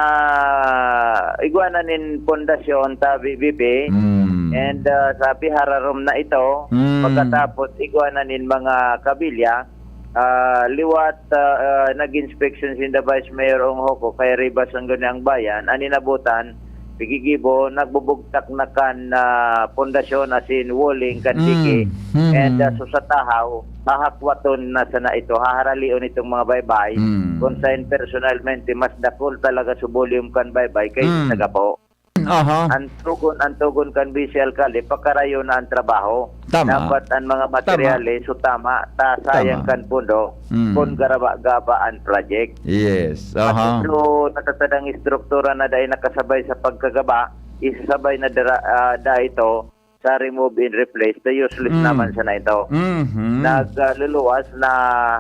igwa na nin pundasyon ta B B P. Mm. And, ah, sa pihararom na ito, Mm. pagkatapos igwa na nin mga kabilya, ah, liwat, ah, ah, nag-inspeksyon sinda Vice Mayor Ong Hoco kay Rivas Sangguniang Bayan, an inabutan, pigigibo, nagbubugtak na kan, ah, pundasyon asin walling kan Mm. dike. Mm. And, ah, so sa tahaw, hahakwaton na sana ito, haharalion itong mga baybay. Mm. Kung sain personalmente, mas dakul talaga sa volume kan baybay kaysa Mm. sa gapo. Aha. An tugon, an tugon kan Vice Alkalde, pakarayo na an trabaho. Tama. Dapat an mga Tama. materyales, so tama, ta sayang Tama. kan pundo, Mm. kun garaba-gaba an project. Yes. Aha. At so, natatadang estruktura na dai nakasabay sa pagkagaba, isasabay na dara-, ah, da ito sa remove and replace, ta useless Mm. naman sana ito. Mhm. Nagluluwas na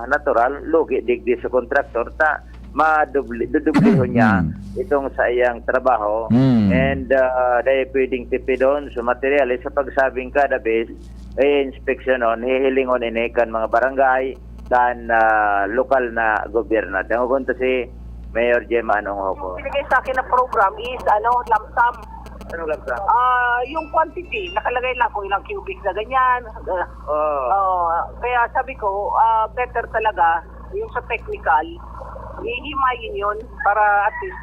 natural, lugi digdi sa kontraktor, ta madubli-, dudublihon niya Mm. itong sa iyang trabaho. Mm. And, ah, dahil pwedeng tipidon sa materyales, sa pagsabing kada bes, eh, inspeksyonon, hihilingon ini kan mga barangay, kan, ah, lokal na gobyerno. Dangogon to si Mayor Gemma Anong Hoco. Yung binigay sa akin na program is, ano, lump sum. Anong lump sum? Ah, yung quantity, nakalagay lang kung ilang cubic na ganyan. Ah, Oo. oo. Kaya sabi ko, ah, better talaga yung sa technical, hihimayin yun para at least,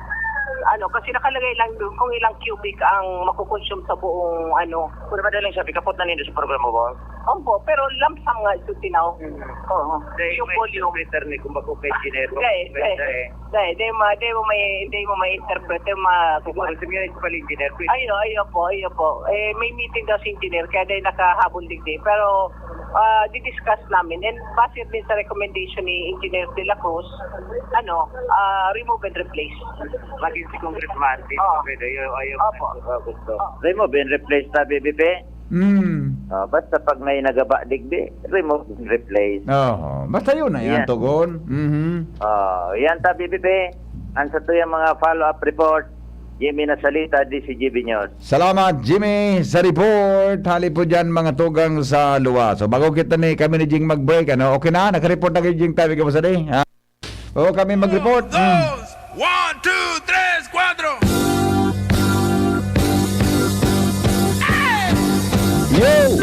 ano, kasi nakalagay lang doon kung ilang cubic ang makukonsume sa buong, ano. Pwede ba dalang sabi, kapot na nindo sa programa ba? Opo, pero lump sum nga ito tinaw. Mm. Oo. Dahil Yung may volume. interpreter ni, kung bako kay engineer, Hindi, kung hindi. pwede, eh. Hindi, hindi ma-, hindi mo may, hindi mo may interpret, yung ma-, Kung gusto niya, ito pala engineer, please. Ayo, ayo po, ayo po. Eh, may meeting daw si engineer, kaya dahil nakahabol digdi. Pero, ah, di-discuss namin. And base din sa recommendation ni Engineer De La Cruz, ano, ah, remove and replace. Maging si Congressman, di Oo. pwede. Ayaw, ayaw, Opo. ah, gusto. Oo. Remove and replace na, B B P? Mm. Ah, basta pag may nagaba digdi, remove and replace. Oo. Basta yun na yan, Yan. Tugon. Mhm. Ah, yan ta, B B P. Ang sa tuyang mga follow-up report, Jimmy Nasalita, D C G B News. Salamat, Jimmy, sa report. Hali po dyan, mga tugang sa luwa. So, bago kita ni, kami ni Jing mag-break, ano? Okay na? Naka-report na kayo, Jing, tabi ka po sa day, ha? Oo, kami mag-report. Mm. Dos, one, two, tres, cuatro. Yo!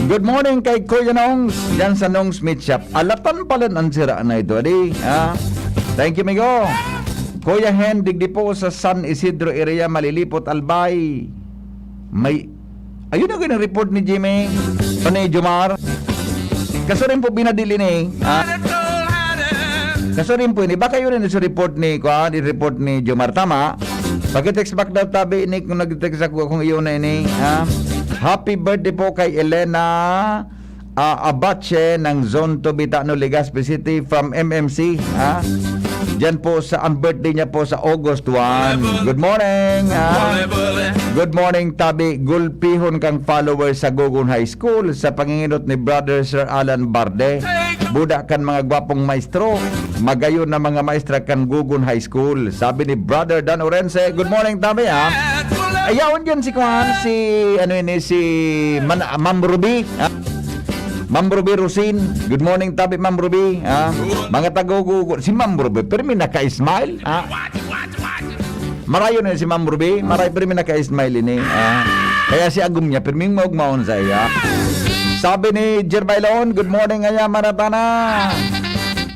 Good morning kay Kuya Nongs, dyan sa Nongs Meat Shop. Alatan pala ang sira na ito, di? Ha? Thank you, migo. Kuya Hen, digdi po sa San Isidro area, Malilipot, Albay. May, ayun ang report ni Jimmy. O ni Jomar. Kaso rin po binadili ni, ha? Kaso rin po ini. Baka yun rin sa report ni, kuan, yung report ni Jomar. Tama? Pag-text back daw tabi ni kung nag-text ako, kung iyon na ini, ha? Happy birthday po kay Elena, ah, Abache ng Zone two Bitano, Legazpi City from M M C, ha? Diyan po sa, ang birthday niya po sa August one. Good morning, ha? Good morning, tabi. Gulpihon kang followers sa Gogon High School sa panginginot ni Brother Sir Alan Barde. Buda kan mga gwapong maestro. Magayon na mga maestra kan Gogon High School. Sabi ni Brother Dan Orense, good morning, tabi, ha? Ayaon dyan si Kwan, si, ano ini, si Man-, Ma'am Ruby, ha? Ma'am Ruby Rosin, good morning, tabi, Ma'am Ruby, ha? Mga taga-Gogon, si Ma'am Ruby, pero may naka-smile, ha? Marayo na si Ma'am Ruby, maray, pero may naka-smile ini, ha? Kaya si agom niya, pero may maugmaon sa iya. Sabi ni Jerbailon, good morning, Aya Maratana.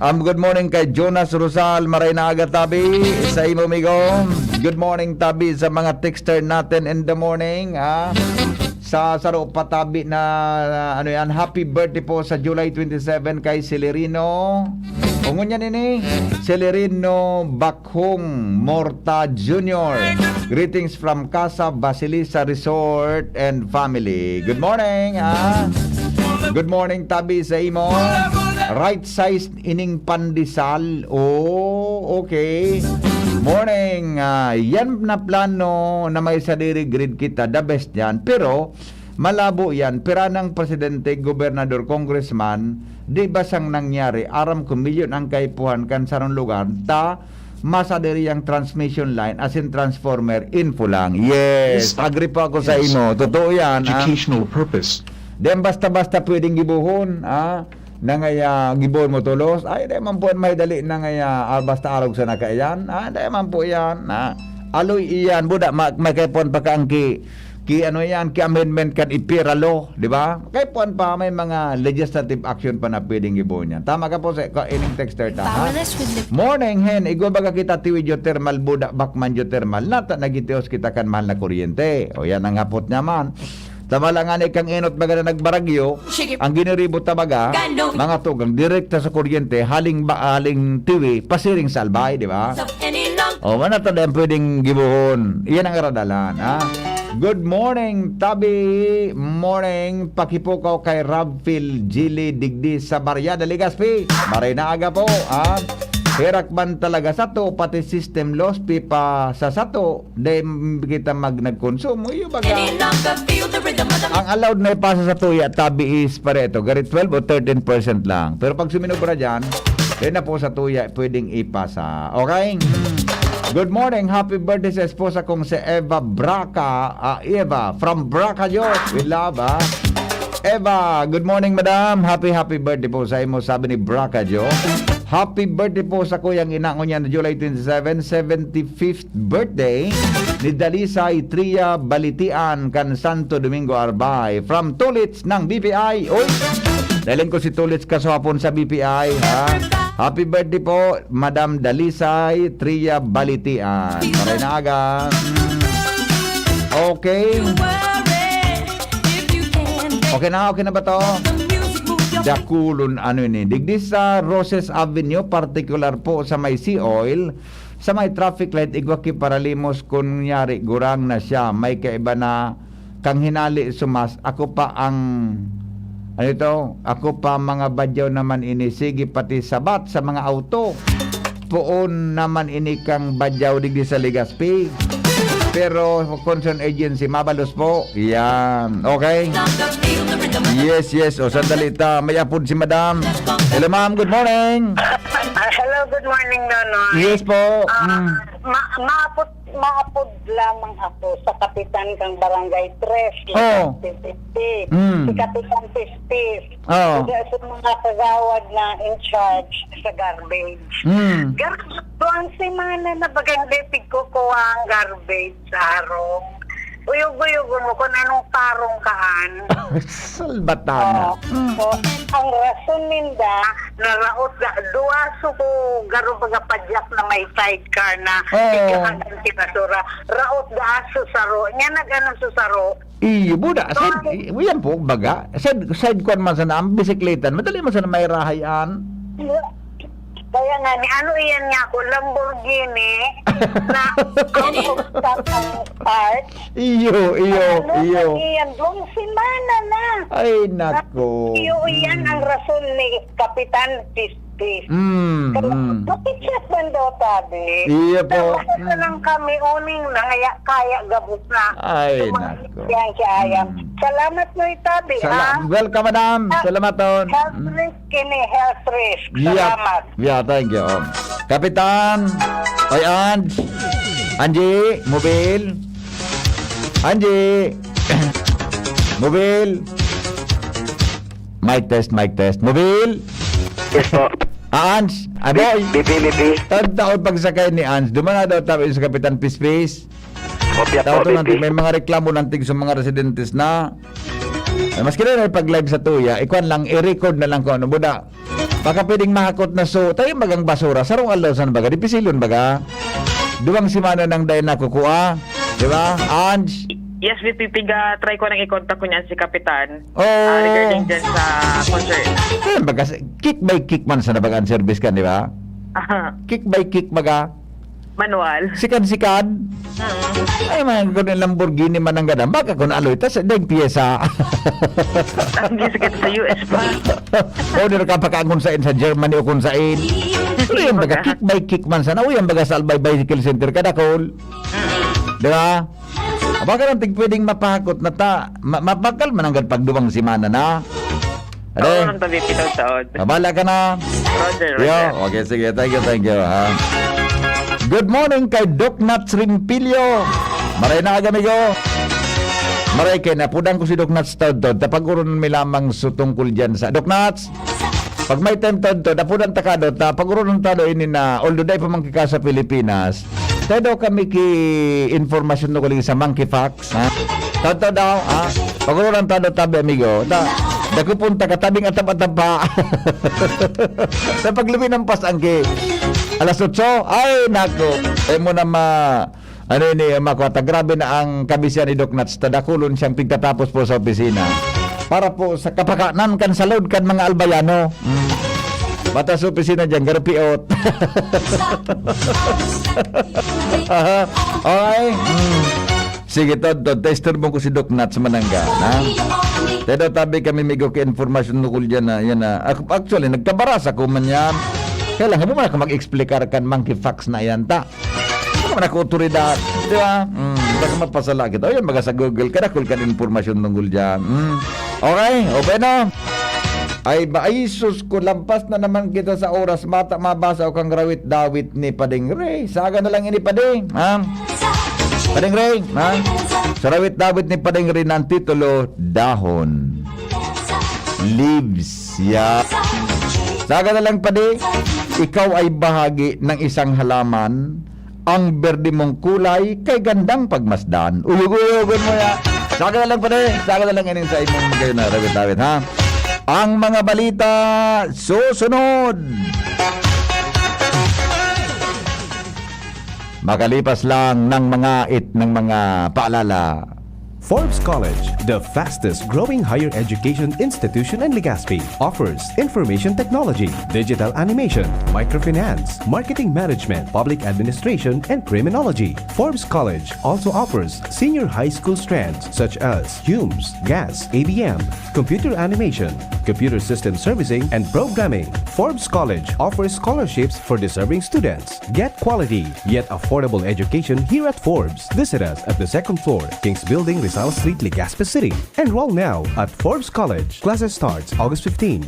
Um, good morning kay Jonas Rosal, maray na aga, tabi, sa imo, migo. Good morning, tabi, sa mga texter natin in the morning, ha? Sa saro pa, tabi, na, ano yan, happy birthday po sa July twenty-seven kay Celerino. O, ngunyan ini, Celerino Bakhong Morta Junior. Greetings from Casa Basilisa Resort and family. Good morning, ha? Good morning, tabi, sa imo. Right size ining pandesal. Oh, okay. Morning. Ah, yan na plano na may sadiri grid kita. The best yan. Pero, malabo yan. Pira nang presidente, gobernador, congressman, di ba sang nangyari? Aram ko, milyon ang kaipuhan kan sarong lugar. Ta, masadiri ang transmission line, as in transformer, info lang. Yes, Yes. agree po ako sa Yes. imo. Totoo yan, ah. Educational purpose. Di yan basta-basta pwedeng gibohon, ah. Nangaya, gibohon mo tolos. Ay, di man po yan maidali nangaya, ah, basta arog sa nakaiyan. Ah, di man po yan, ah. Aloy iyan, buda, ma-, may kaipuhan pa ka ang ki-, ki-, ano yan, ki-amendment kan ipira law, di ba? Kaipuhan pa, may mga legislative action pa na pwedeng gibohon yan. Tama ka po sa, ka, ining texter ta, ha? Powerless with lip- Morning, Hen. Igwa baga kita tiwi geothermal, buda, bakman geothermal. Nata, nagitios kita kan mahal na kuryente. O yan ang hapot niya man. Tama lang nga ni kang inot baga na nagbaragyo, Sige. ang giniribo ta baga, Ganong. mga tugang, direkta sa kuryente, haling ba, haling tiwi, pasiring sa albay, di ba? Sa any nang O, wala ta dahil pwedeng gibohon. Iyan ang karadalan, ha? Good morning, tabi. Morning, pakipukaw kay Rabfil Gili digdi sa Barriada, Legazpi. Maray na aga po, ha? Herak man talaga sato, pati system loss, pipa sa sato, dahil kita mag nagkonsumo. Iyo baga. Any nang ka feel the rhythm of the Ang allowed na ipasa sa tuya, tabi, is pareto. Gari twelve o thirteen percent lang. Pero pag suminobra dyan, yun na po sa tuya, pwedeng ipasa. Okay? Good morning. Happy birthday sa esposa kong si Eva Braca. Ah, Eva, from Braca, Diyos. We love, ah. Eva, good morning, madam. Happy, happy birthday po sa imo, sabi ni Braca, Diyos. Happy birthday po sa kuyang ina, ngunyan na July twenty-seven, seventy-fifth birthday ni Dalisay Tria Balitian kan Santo Domingo, Arbay. From Tulits ng B P I. Oy! Daling ko si Tulits kaswapon sa B P I, ha? Happy birthday po, Madam Dalisay Tria Balitian. Maray na aga. Okay. Okay na, okay na ba to? Dakulon, ano ini? Digdi sa Roses Avenue, partikular po sa may Sea Oil, sa may traffic light, igwa ki paralimos, kunyari, gurang na siya, may kaiba na kang hinali sumas, ako pa ang, ano ito? Ako pa mga badyaw naman ini, sige pati sabat sa mga auto. Poon naman ini kang badyaw digdi sa Legazpi. Pero concern agency, mabalos po. Yan. Okay? Yes, yes. O, sandali ta. May apod si madam. Hello, ma'am. Good morning. Ah, hello, good morning, Nonoy. Yes po. Ah, Mm. ma-, maapod, maapod lamang ako sa kapitan kang Barangay Tres, Oh. Legazpi City. Mm. Si Kapitan Pistis. Oh. Sa, sa mga kagawad na in charge sa garbage. Mm. Gar-, duwang semana na baga hindi pigkukuha ang garbage sa harong. Uyog-uyog mo kung anong tarong kaan. Salbatana. Oo. So, ang rason ninda, naraot da, duwa so ko, garo baga padyak na may sidecar na Oo. Ikahagan si basura. Raot da so saro. Nya nag-ano so saro? Iyo, buda. Side, Bakit? i-, yan po, baga. Side, side kwan man sana ang bisikleta. Madali man sana may rahay an. Kaya nga, ni ano iyan nga ako, Lamborghini, na out of stock ang part. Iyo, iyo, Ano iyo. na iyan, buong semana na. Ay, nako. Iyo, iyan ang Mm. rason ni Kapitan Pispis. Mm, Kaya, mm. Makitsak man daw, tabi. Iyo po. Tapos na Mm. lang kami, uning na, kaya, kaya gabos na. Ay, Yung mga nako. yan, kaya yan. Mm. Salamat mo, tabi, Sala-, ha? welcome, madam. Ah, Salamat, ton. health Mm. risk ini, health risk. Yep. Salamat. Yeah, thank you. Kapitan, oy, Ange. Angie, mobil. Angie. Mobil. Mic test, mic test. Mobil. Yes po. Ah, Ange. Ay, boy. B P, B P. Tanda ko pagsakay ni Ange. Duman na daw tayo sa Kapitan Pispis. Kopya Daw po, to nanti, B P. may mga reklamo nanti sa mga residentes na. Eh, maski na pag-live sa tuya, ikuan lang, i-record na lang kung ano, buda. Baka pwedeng mahakot na so, tayo bagang basura, sarong aldaw san baga, dipisilon baga. Duwang semana nang dai nakukua, di ba? Ange? Yes, V P, piga try ko nang i-contact ko niyan si Kapitan. Oh. Ah, regarding dyan sa concern. Ayun, baga, kick by kick man sa nabagaan service ka, di ba? Aha. Kick by kick baga. Manual. Sikan-sikan. Mm. Ay, man, kung yung Lamborghini man ang gadam, baka kung aloy, tas daig pyesa. Ang gisagad sa U S pa. O, di ka pakaangon sa in sa Germany o kung sa in. Pero yung baga, Baga. kick by kick man sana. O, yung baga sa Albay Bicycle Center, kadakol. Mm. Di ba? Baka lang tig pwedeng mapahakot na ta. Ma-, mapakal man hanggang pagduwang semana na. Oo, Are? nang tabi, pitaw taon. Mabala ka na. Roger, Yo, Roger. okay, sige. Thank you, thank you, ha. Good morning kay Doc Nats Rimpilio. Maray na aga, amigo. Maray kay napudan ko si Doc Nats Taudtaud. Tapag-uron mi lamang so tungkol dyan sa Doc Nats. Pag may time Taudtaud, napudan ta ka, Dot, na pag-uron ta do ini na, although dai pa man kita sa Pilipinas, kaya daw kami ki informasyon no kuling sa monkey fox. Ha? Totoo daw, ha? Pag-urulan ta daw tabi, amigo. Ta, dako punta ka, tabing atap-atap pa. Sa paglubi ng pas-, angki. Alas otso? Ay, nako. Eh, mo na ma-, ano ini, makuha ta. Grabe na ang kabisihan ni Doc Nats. Tadakulon siyang pigtatapos po sa opisina. Para po sa kapakanan kan salud kan mga Albayano. Mm. Bata sa opisina dyan, garupiot. Aha. Okay. Mm. Sige, Todd, Todd, tester mo ko si Doc Nats Manangga, ha? Pero tabi kami, migo, ka informasyon nukul dyan na, yan na. Ac-, actually, nagkabarasa ko man yan. Kaya lang, hindi mo na ako mag-explicar kan monkey fox na yan, ta? Hindi naman ako otoridad, di ba? Mm, baka mapasala kita. O yan, baga sa Google, kadakol kan informasyon tungkol dyan. Mm. Okay, open na. Ay, ba, ay, sus ko, lampas na naman kita sa oras, mata mabasa o kang rawit-dawit ni Pading Ray. Saga na lang ini, Pading, ha? Pading Ray, ha? Sa rawit-dawit ni Pading Ray na ang titulo, Dahon. Leaves, yeah. Saga na lang, Padi, ikaw ay bahagi ng isang halaman. Ang berde mong kulay kay gandang pagmasdan. Uyog-uyogon mo ya. Saga na lang, Padi. Saga na lang ining sa imong kayo na rawit-dawit, ha? Ang mga balita susunod. Makalipas lang ng mga it-, ng mga paalala. Forbes College, the fastest growing higher education institution in Legazpi, offers information technology, digital animation, microfinance, marketing management, public administration, and criminology. Forbes College also offers senior high school strands such as Humes, Gas, A B M, computer animation, computer system servicing, and programming. Forbes College offers scholarships for deserving students. Get quality, yet affordable education here at Forbes. Visit us at the second floor, King's Building, Rizal Street, Legazpi City. Enroll now at Forbes College. Classes starts August fifteen.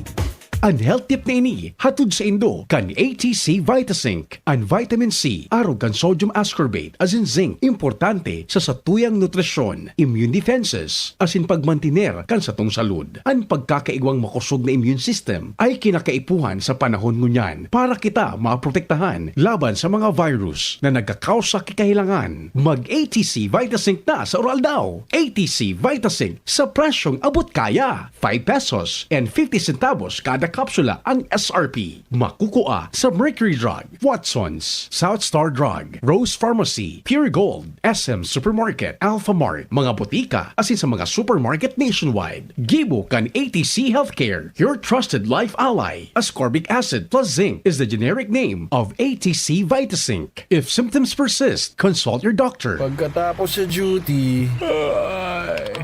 An health tip na ini hatod saindo kan A T C Vitazinc. An vitamin C, arog kan sodium ascorbate, asin zinc, importante sa satuyang nutrisyon, immune defenses, asin pagmantiner kan satong salud. An pagkakaigwang makosog na immune system ay kinakaipuhan sa panahon ngunyan para kita maprotektahan laban sa mga virus na nagkakausa ki kahilangan. Mag A T C Vitazinc na sa Uraldaw. A T C Vitazinc sa presyong abot kaya. Five pesos and fifty centavos kada kapsula ang S R P. Makukua sa Mercury Drug, Watsons, South Star Drug, Rose Pharmacy, Pure Gold, S M Supermarket, Alpha Mart, mga botika, asin sa mga supermarket nationwide. Gibo kan A T C Healthcare, your trusted life ally. Ascorbic acid plus zinc is the generic name of A T C Vitazinc. If symptoms persist, consult your doctor. Pagkatapos sa duty,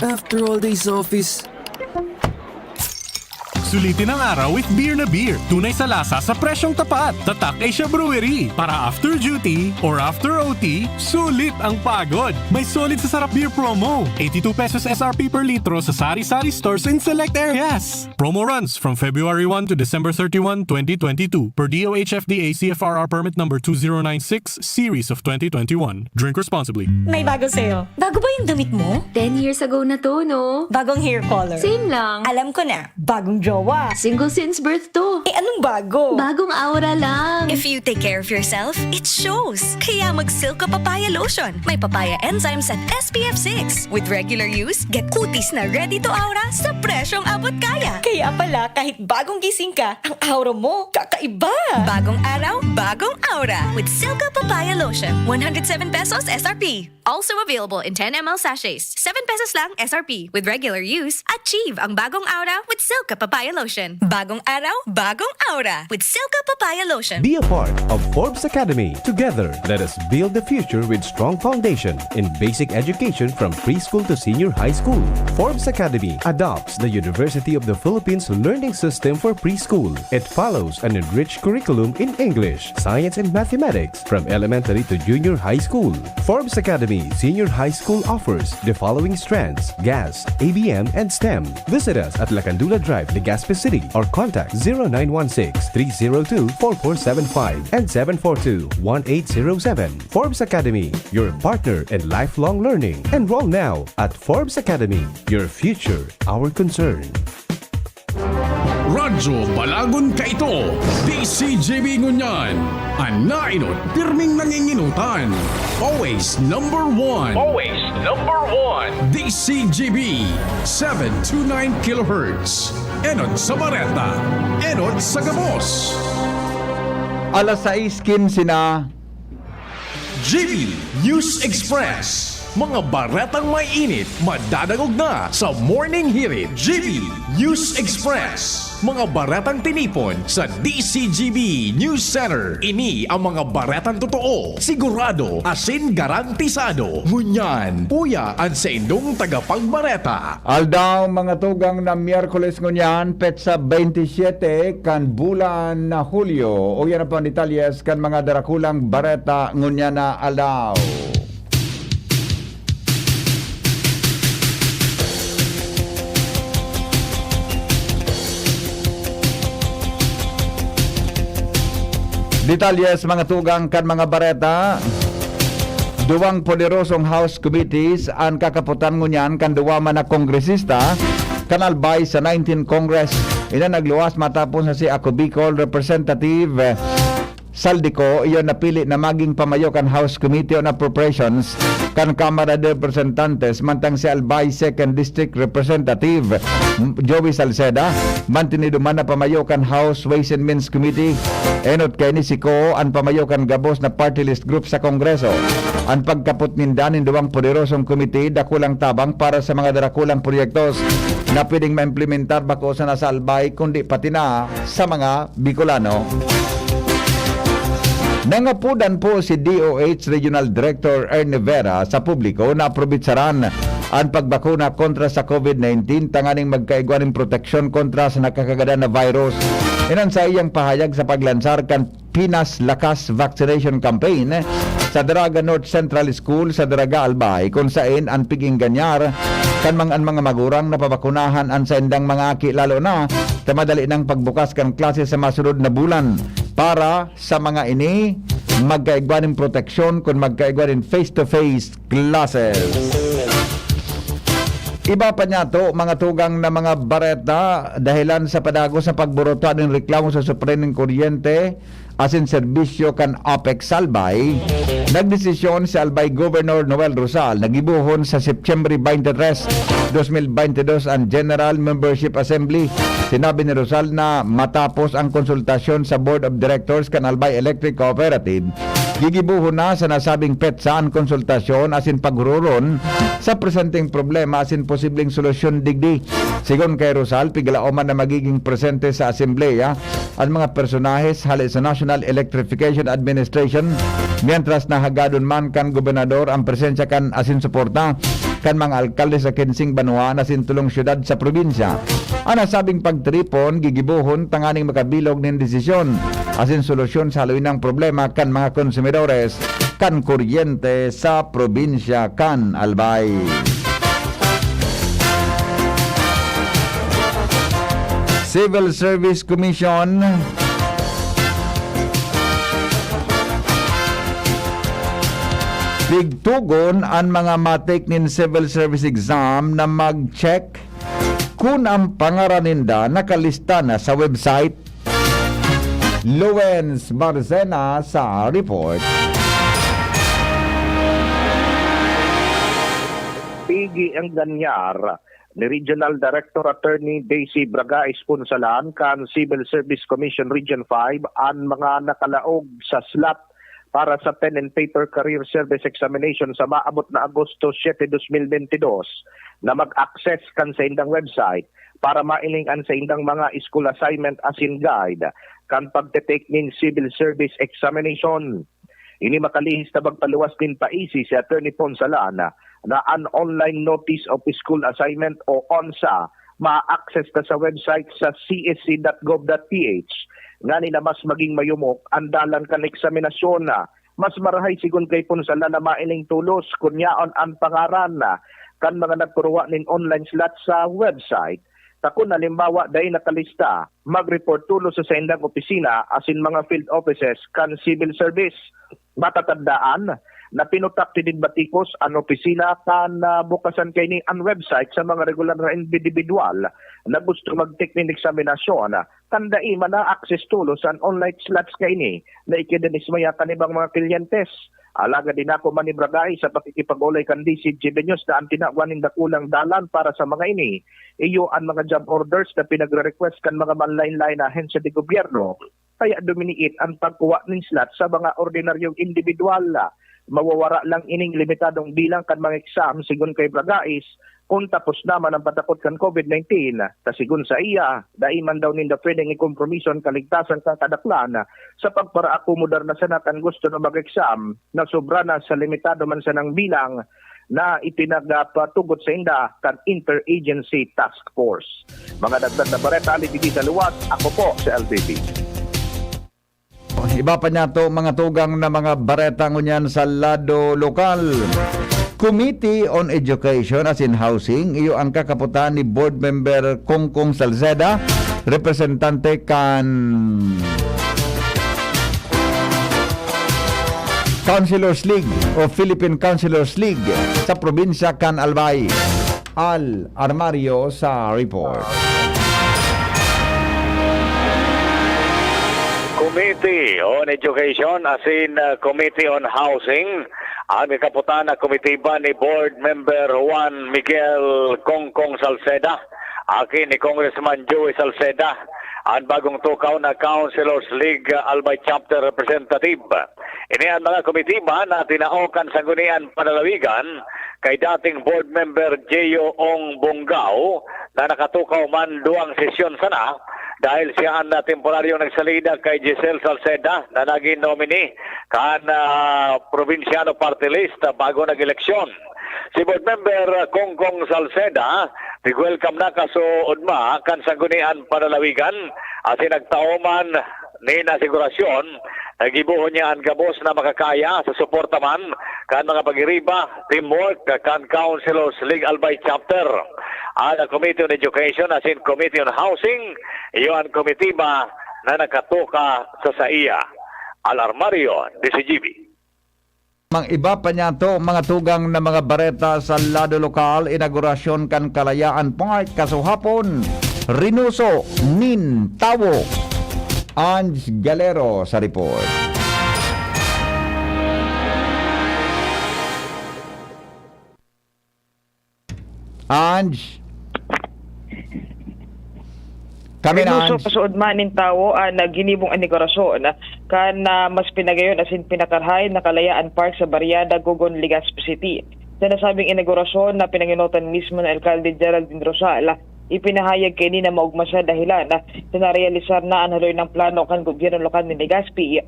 after all days office, Sulitin ang araw with beer na beer. Tunay sa lasa sa presyong tapat. Tatak Asia Brewery. Para after duty or after O T, sulit ang pagod. May sulit sa sarap beer promo. Eighty-two pesos S R P per litro sa sari-sari stores in select areas. Promo runs from February one to December thirty-one, twenty twenty-two. Per D O H F D A C F R R permit number two zero nine six, series of twenty twenty-one. Drink responsibly. May bago sa'yo. Bago ba yung damit mo? Ten years ago na to, no? Bagong hair color. Same lang. Alam ko na. Bagong jowa. Single since birth to. Eh, anong bago? Bagong aura lang. If you take care of yourself, it shows. Kaya mag Silka Papaya Lotion. May papaya enzymes at S P F six. With regular use, get kutis na ready to aura sa presyong abot kaya. Kaya pala, kahit bagong gising ka, ang aura mo, kakaiba. Bagong araw, bagong aura. With Silka Papaya Lotion. One hundred seven pesos S R P. Also available in ten M L sachets. Seven pesos lang S R P. With regular use, achieve ang bagong aura with Silka Papaya Lotion. Bagong araw, bagong aura with Silka Papaya Lotion. Be a part of Forbes Academy. Together, let us build the future with strong foundation in basic education from preschool to senior high school. Forbes Academy adopts the University of the Philippines learning system for preschool. It follows an enriched curriculum in English, science, and mathematics from elementary to junior high school. Forbes Academy Senior High School offers the following strands: GAS, A B M, and STEM. Visit us at Lacandula Drive, Legazpi City, or contact zero nine one six, three zero two, four four seven five and seven four two, one eight zero seven. Forbes Academy, your partner in lifelong learning. Enroll now at Forbes Academy. Your future, our concern. Radyo Balagon Kaito, D C G B ngunyan. An nainot, pirming nanginginutan. Always number one. Always number one. D C G B, seven two nine kilohertz. Enot sa Bareta, enot sa gabos. Alas sais quince na. G B News Express. Mga baretang may init, madadangog na sa Morning Hirit. G B News Express. Mga baretang tinipon sa D C G B News Center. Ini ang mga baretang totoo, sigurado, asin garantisado. Ngunyan, uya an saindong tagapagbareta. Aldaw, mga tugang, na Miyerkules ngunyan, petsa twenty-seven kan bulan na Hulyo. Uya na po an detalyes kan mga darakulang bareta ngunyan na aldaw. Detalyes, mga tugang, kan mga bareta. Duwang poderosong House committees an kakapotan ngunyan kan duwa man na kongresista kan Albay sa nineteenth Congress. Ini nagluwas matapos na si Ako Bicol Representative, eh, Saldico, iyo napili na maging pamayo kan House Committee on Appropriations kan Kamara de Representantes, mantang si Albay Second District Representative Joey Salceda mantinido man na pamayo kan House Ways and Means Committee. Enot kaini si Koo an pamayo kan gabos na party list group sa Kongreso. An pagkapot ninda nin duwang poderosong komite dakulang tabang para sa mga darakulang proyektos na pwedeng maimplementar bako sana sa Albay kundi pati na sa mga Bicolano. Nangapodan po si D O H Regional Director Ernie Vera sa publiko na aprobitsaran an pagbakuna kontra sa COVID nineteen tanganing magkaigwa nin proteksyon kontra sa nakakagadan na virus. Iyan sa iyang pahayag sa paglansar kan Pinas Lakas Vaccination Campaign sa Daraga North Central School sa Daraga, Albay, kun saen an pig-ingganyar kan mga, an mga magurang na pabakunahan an saindang mga aki, lalo na sa madali nang pagbukas kan klase sa masunod na bulan. Para sa mga ini, magkaigwa nin proteksyon kun magkaigwa nin face-to-face classes. Iba pa niyato, mga tugang na mga bareta, dahilan sa padagos na pagburuta nin reklamo sa Supremo nin Kuryente asin Serbisyo kan OPEC sa Albay, nagdesisyon si Albay Governor Noel Rosal na gibohon sa September twenty-three, twenty twenty-two an General Membership Assembly. Sinabi ni Rosal na matapos ang konsultasyon sa Board of Directors kan Albay Electric Cooperative, gigibohon na sa nasabing petsa an konsultasyon asin paghururon sa presenteng problema asin posibleng solusyon digdi. Sigon kay Rosal, piglaoman na magiging presente sa Asembleya an mga personahes hale sa National Electrification Administration, mientras na hagadon man kan gobernador ang presensya kan asin suporta kan mga alkalde sa kinseng banwa na sintulong syudad sa probinsya. An nasabing pagtiripon gigibohon tanganing makabilog nin desisyon asin solusyon sa haloy nang problema kan mga konsumidores kan kuryente sa probinsya kan Albay. Civil Service Commission, pigtugon an mga matik nin civil service exam na mag-check kun ang pangaran ninda nakalista na sa website. Lawrence Marcena sa report. Pigi ang ganyar ni Regional Director Attorney Daisy Bragais Punsalan kan Civil Service Commission Region five an mga nakalaog sa slot para sa Pen and Paper Career Service Examination sa maabot na Agosto siete, dos mil bentidós, na mag-access kan saindang website para mailing an saindang mga school assignment asin guide kan pagte-take nin civil service examination. Ini makalihis na magpaluwas nin paisi si Attorney Ponsalana na an online notice of school assignment o onsa ma-access ta sa website sa C S C dot gov dot P H, ngani na mas maging mayumok an dalan kan eksaminasyon. Mas marahay, sigon kay Punsalan, na mailing tolos kun yaon an pangaran kan mga nagkuruwa nin online slot sa website. Ta kun halimbawa dai nakalista, mag-report tolos sa saindang opisina asin mga field offices kan civil service. Matatandaan na pinutak digdi batikos an opisina kan, ah, bukasan kaini an website sa mga regular na indibidwal na gusto mag-take nin eksaminasyon. Kan dai man na-access tolos an online slots kaini na ikidinismaya kan ibang mga kliyentes. Alagad inako man ni Bragais sa pakikipag-olay kan D Z G B News na an tinawan nin dakulang dalan para sa mga ini, iyo an mga job orders na pinagre-request kan mga manlaen-laen na ahensya de gobyerno. Kaya duminiit an pagkuha nin slot sa mga ordinaryong indibidwal. Mawawara lang ining limitadong bilang kan mga exam, sigon kay Bragais, kun tapos naman ang patakot kan COVID nineteen. Ta sigon saiya, dai man daw ninda pwedeng ikompromiso an kaligtasan kan kadaklan sa pagparaakomodar na sana kan gusto na mag-exam na sobra na sa limitado man sanang bilang na ipinagpatugot sainda kan Interagency Task Force. Mga dagdag na bareta, ali digdi sa luwas, ako po si L B B. Iba pa niyato, mga tugang na mga bareta ngunyan sa lado lokal. Committee on Education asin Housing, iyo ang kakapotan ni Board Member Kongkong Salceda, representante kan Councilors League o Philippine Councilors League sa probinsya kan Albay. Al Armario sa report. Committee on Education asin, uh, Committee on Housing, ang kakapotan na komitiba ni Board Member Juan Miguel Kongkong Salceda, aki ni Congressman Joey Salceda, ang bagong tukaw na Councilors League, uh, Albay Chapter Representative. Ini an mga komitiba na tinao kan Sangguniang Panlalawigan kay dating Board Member Geo Ong Bongao na nakatukaw man duwang sesyon sana dahil siya an, ah, temporaryong nagsalida kay Giselle Salceda na nagin nominee kan, ah, Probinsyano Party List, ah, bago nag-eleksyon. Si Board Member, ah, Kongkong Salceda, nag-welcome na kasuodma kan Sangguniang Panlalawigan asin nagtao man nin asigurasyon Gibohon niya an gabos na makakaya sa suporta man kan mga pagiriba, teamwork kan Councilors League Albay Chapter, an Committee on Education asin Committee on Housing, iyo an komitiba na nakatoka sa saiya. Al Armario, D C G B. Mang iba pa niyato, mga tugang na mga bareta sa lado lokal, inaugurasyon kan Kalayaan Park kasuhapon, Reynoso nin tawo. Ange Galero sa report. Ange. Kami na, Reynoso, Ange. Kasuodma nin tawo an ginibong inaugurasyon kan, ah, mas pinagayon asin pinakarahay na Kalayaan Park sa Barriada, Gogon, Legazpi City. Sa nasabing inaugurasyon na pinangenotan mismo ni Alkalde Geraldine Rosal, ipinahayag kaini na maogma siya dahelan sa narealisar na an haloy na plano kan gobyerno lokal nin Legazpi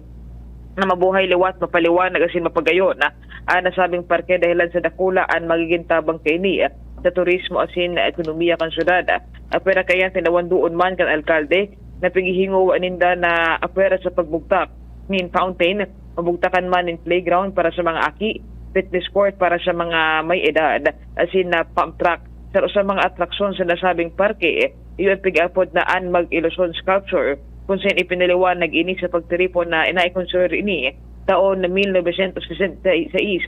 na mabuhay liwat, mapaliwanag asin mapagayon an nasabing parke dahelan sa dakula an magigin tabang kaini sa turismo asin ekonomiya kan syudad. Apwera kaiyan, tinawan duon man kan alkalde na pighihingowa ninda na apwera sa pagbugtak nin fountain, mabugtakan man nin playground para sa mga aki, fitness court para sa mga may edad, asin na pump track. Sa usa mga atraksyon sa nasabing parke, iyo an pig-aapod na an Mag-Ilusyon Sculpture, kung saen ipinaliwanag ini sa pagtiripon na inaikonstruir ini taon na mil novecientos sesenta y seis,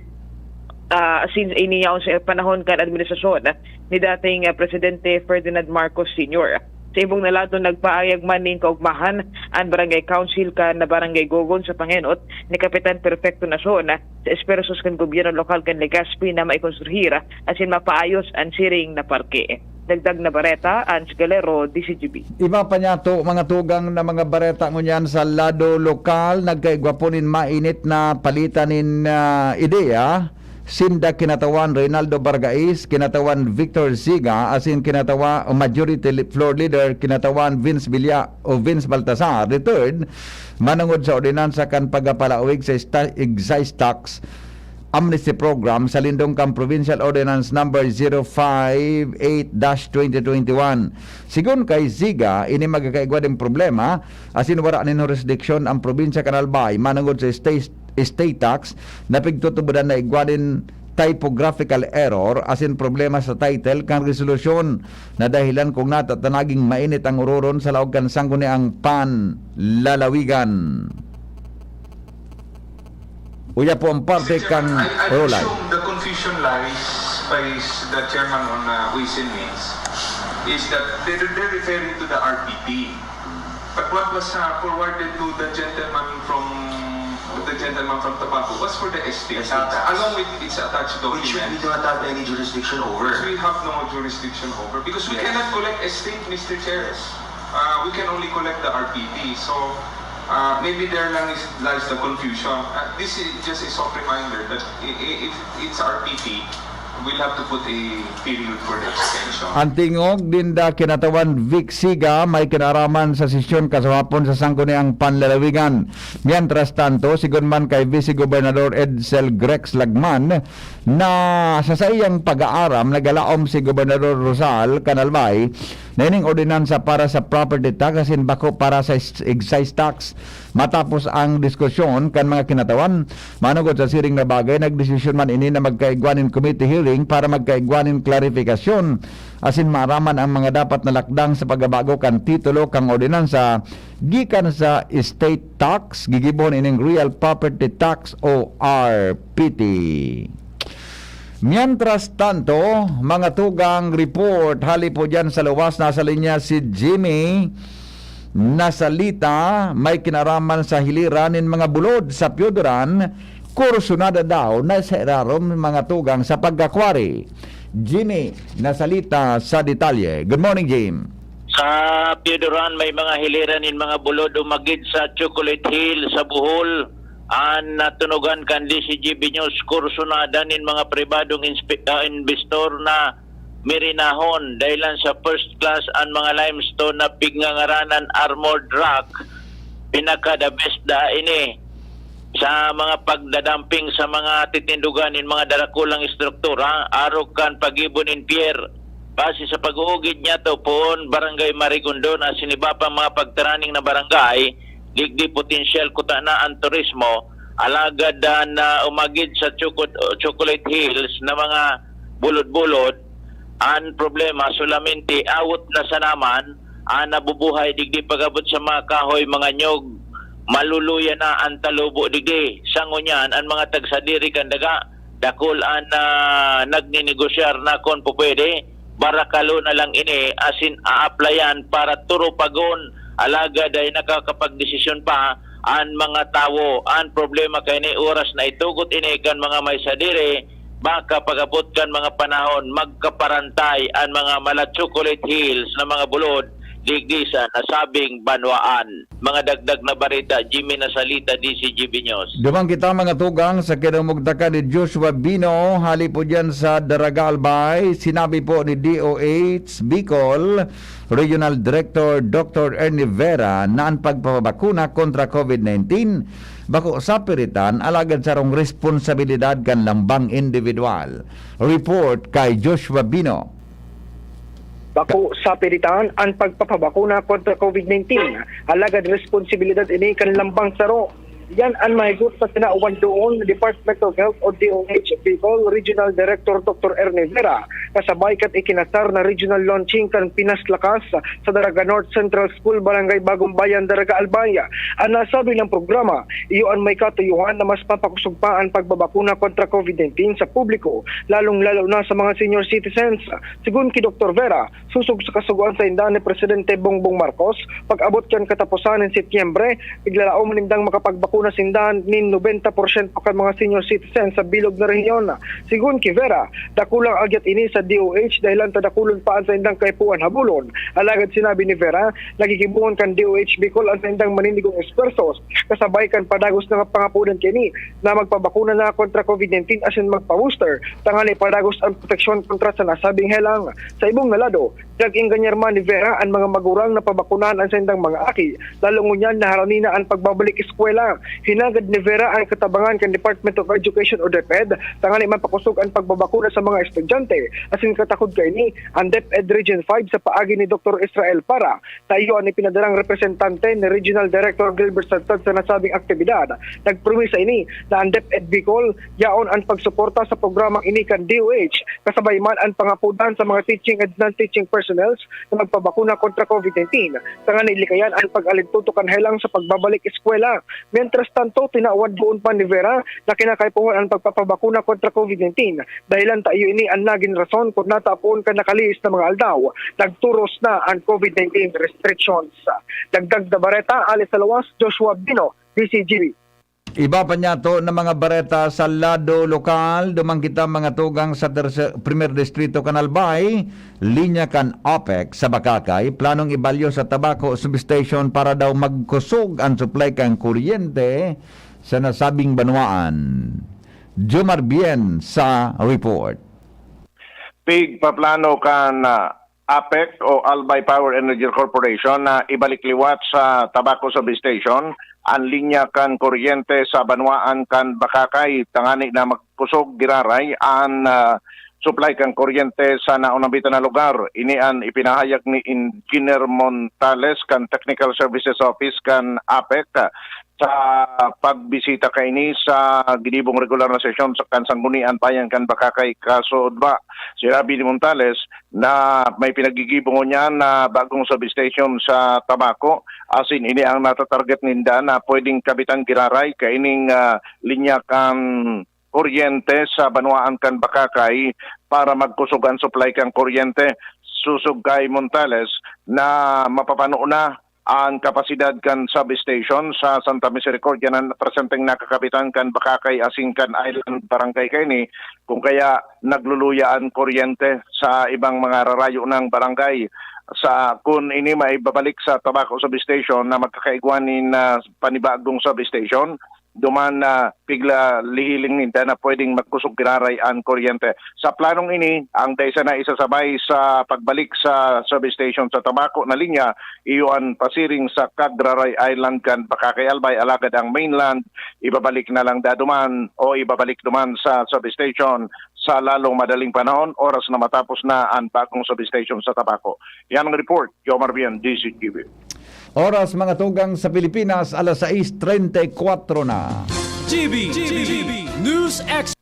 ah, since ini yaon sa panahon kan administrasyon ni dating, ah, Presidente Ferdinand Marcos Senior. Sa ibong na lado, nagpaayag man nin kaogmahan an Barangay Council kan Barangay Gogon sa pangenot ni Kapitan Perfecto Nason sa esfuerzos kan gobyerno lokal kan Legazpi na maikonstruhir asin mapaayos an siring na parke. Dagdag na bareta, Ange Galero, D C G B. Iba pa niyato, mga tugang na mga bareta ngunyan sa lado lokal, nagkaigwa po nin mainit na palitan nin, ah, ideya sinda kinatawan Reynaldo Bargais, kinatawan Victor Ziga, asin kinatawa-, Majority Li-, Floor Leader, kinatawan Vince Villa o Vince Baltasar the third, manongod sa ordinansa kan pagapalawig sa esta-, excise tax amnesty program sa lindong kan Provincial Ordinance Number zero five eight dash twenty twenty-one. Sigon kay Ziga, ini magkakaigwa nin problema, asin wara nin hurisdiksyon ang probinsya kan Albay manongod sa state, state tax na pigtutubodan na igwa nin typographical error asin problema sa title kan resolusyon na dahilan kung nata ta naging mainit ang ororon sa laog kan Sangguniang Panlalawigan. Uya po ang parte kan Mister Chairman, I, I Rolay. Presume the confusion lies by s-, the chairman on, uh, Ways and Means is that they're, they're referring to the R P P. But what was, uh, forwarded to the gentleman from, the gentleman from Tabaco was for the estate Estate tax, tax. Along with its attached Which we documents. Do not have any jurisdiction over. We have no jurisdiction over because we Yes. Cannot collect estate, Mister Chair. Yes. Uh, we can only collect the R P P. So, uh, maybe there lang is, lies the confusion. Uh, this is just a soft reminder that i-, i-, if it's R P P, we'll have to put a period for the extension. Ang tingog ninda kinatawan Vic Siga may kinaaraman sa sesyon kasuhapon sa Sangguniang Panlalawigan. Mientras tanto, sigon man kay Vice Gobernador Edsel Grex Lagman, na sa saiyang pag-aaram, nagalaom si Gobernador Rosal kan Albay na ining ordinansa para sa property tax asin bako para sa s-, excise tax. Matapos ang diskusyon kan mga kinatawan, manugod sa siring na bagay, nagdesisyon man ini na magkaigwa nin committee hearing para magkaigwa nin klarifikasyon asin maaraman ang mga dapat na lakdang sa pagbabago kan titulo kan ordinansa gikan sa estate tax, gigibohon ining real property tax o R P T. Mientras tanto, mga tugang, report hali po dyan sa luwas, nasa linya si Jimmy Nasalita, may kinaraman sa hiliran nin mga bulod sa Piodoran, kursunada daw na sa irarom, mga tugang, sa pagkakwari. Jimmy Nasalita sa detalye. Good morning, Jim. Sa Piodoran, may mga hiliran nin mga bulod umagid sa Chocolate Hill, sa Bohol. An natunogan kan D C G B News, kursunada nin mga pribadong inspe-, ah, investor na mirinahon, dahilan sa first class an mga limestone na pigngangaranan Armored Rock, pinaka-the best da ini sa mga pagdadamping sa mga titindogan nin mga darakulang estruktura, arog kan paggibo nin pier. Base sa pag-uugid niyato poon Barangay Marigondon asin iba pang mga pagtaraning na barangay, digdi potensyal kuta na ang turismo, alagad, ah, na umagid sa Choco-, Chocolate Hills na mga bulod-bulod, ang problema solamente awot na sa naman ang nabubuhay digdi pag-abot sa mga kahoy, mga nyog, maluluya na ang talubo digdi. Sa ngunyan, ang mga tagsadiri kan daga, dakul an, ah, nagnenegosyar na kun pupwede, barakalo na lang ini, asin aaplayan para turupagon, alagad ay nakakapagdesisyon pa an mga tawo. An problema kaini, oras na itugot ini kan mga may sadiri, baka pag-abot kan mga panahon, magkaparantay an mga mala Chocolate Hills na mga bulod digdi sa nasabing banwaan. Mga dagdag na bareta, Jimmy Nasalita, D C G B News. Duman kita, mga tugang, sa kinamugtakan ni Joshua Bino, hali po diyan sa Daraga Albay. Sinabi po ni D O H Bicol Regional Director Doctor Ernie Vera na ang pagpapabakuna kontra COVID nineteen bako sapiritan, alagad sarong responsabilidad kan lambang individual. Report kay Joshua Bino. Bako sapiritan ang pagpapabakuna kontra COVID nineteen, alagad responsibilidad ini kan lambang saro. Yan an mahigot sa tinawan doon Department of Health o D O H Bicol Regional Director Doctor Ernie Vera, kasabay kan ikinasar na regional launching kan Pinas Lakas sa Daraga North Central School, Barangay Bagong Bayan, Daraga Albay. An nasabi ng programa, iyo an may katuyuhan na mas mapakosog pa an pagbabakuna kontra COVID nineteen sa publiko, lalong-lalo na sa mga senior citizens. Sigon ki Doktor Vera, sosog sa kasugoan sainda ni Presidente Bongbong Marcos, pag-abot kan kataposan nin Setyembre, iglalaom nindang makapagbakuna sinda nin nobenta porsyento kan mga senior citizens sa bilog na rehiyon. Sigon ki Vera, dakulang agyat ini sa D O H dahelan ta dakulon pa an saindang kaipuhan habulon. Alagad sinabi ni Vera, nagigibongon kan D O H Bicol an saindang maninigong esfuersos, kasabay kan padagos na pangapodan kaini na magpabakuna na kontra COVID nineteen asin magpa-booster, tanganing padagos an proteksyon kontra sa nasabing helang. Sa ibong na lado, pinag-engganyar man ni Vera an mga magurang na pabakunahan an saindang mga aki, lalo ngunyan na harani na an pagbabalik eskwela. Hinagad ni Vera an katabangan kan Department of Education o DepEd, tanganing mapakosog an pagbabakuna sa mga estudyante. Asin katakod kaini, an DepEd Region five sa paagi ni Doktor Israel Para, na iyo an ipinadarang representante ni Regional Director Gilbert Santad sa nasabing aktibidad. Nagpromisa ini na an DepEd Bicol yaon an pagsuporta sa programang ini kan D O H, kasabay man an pangapodan sa mga teaching and non-teaching personnels na magpabakuna kontra COVID nineteen, tanganing likayan an pag-alintuto kan helang sa pagbabalik eskwela. Mientras tanto, tinawan doon pa ni Vera na kinakaipuhan an pagpapabakuna kontra COVID nineteen, dahelan ta iyo ini an nagin rason kun nata poon kan nakalihis na mga aldaw nagturos na an COVID nineteen restrictions. Dagdag na bareta, Alice Alawas, Joshua Bino, D C G B. Iba pa niyato na mga bareta sa lado lokal, duman kita, mga tugang, sa terse-, Primer Distrito kan Albay, linya kan OPEC sa Bacacay, planong ibalyo sa Tabaco Substation para daw magkusog an supply kan kuryente sa nasabing banwaan. Jomar Bien sa report. Pigpaplano kan, ah, APEC o Albay Power Energy Corporation na ibalik liwat sa Tabaco Substation an linya kan kuryente sa banwaan kan Bacacay, tangani na magkusog giraray an, ah, supply kan kuryente sa naunambitan na lugar. Ini an ipinahayag ni Engineer Montales kan Technical Services Office kan APEC sa pagbisita kaini sa ginibong regular na sesyon sa kan Sangguniang Bayan kan Bacacay, Kaso Udva. Sinabi ni Montales na may pinaggigibo ngunyan na bagong substation sa Tabaco, asin ini ang natatarget ninda na pwedeng kabitan giraray kaining, ah, linya kan kuryente sa banwaan kan Bacacay para magkusog an supply kan kuryente. Susog kay Montales na mapapano na an kapasidad kan substation sa Santa Misericordia na presenteng nakakabitan kan Bacacay asin kan Island Barangay kaini, kung kaya nagluluya an kuryente sa ibang mga rarayo ng barangay. Sa, kun ini maibabalik sa Tabaco Substation na magkakaigwa nin, ah, panibagong substation, duman na pigla lihiling ninda na pwedeng magkusog giraray an kuryente. Sa planong ini, ang dai sana isasabay sa pagbalik sa substation sa Tabaco na linya, iyo an pasiring sa Kagraray Island kan Bacacay Albay, alagad ang mainland, ibabalik na lang daduman o ibabalik duman sa substation sa lalong madaling panahon, oras na matapos na an bagong substation sa Tabaco. Yan ang report, Jomar Bien, D C T V. Oras, mga tugang, sa Pilipinas, alas sais treinta y cuatro na. G B, G B, News X.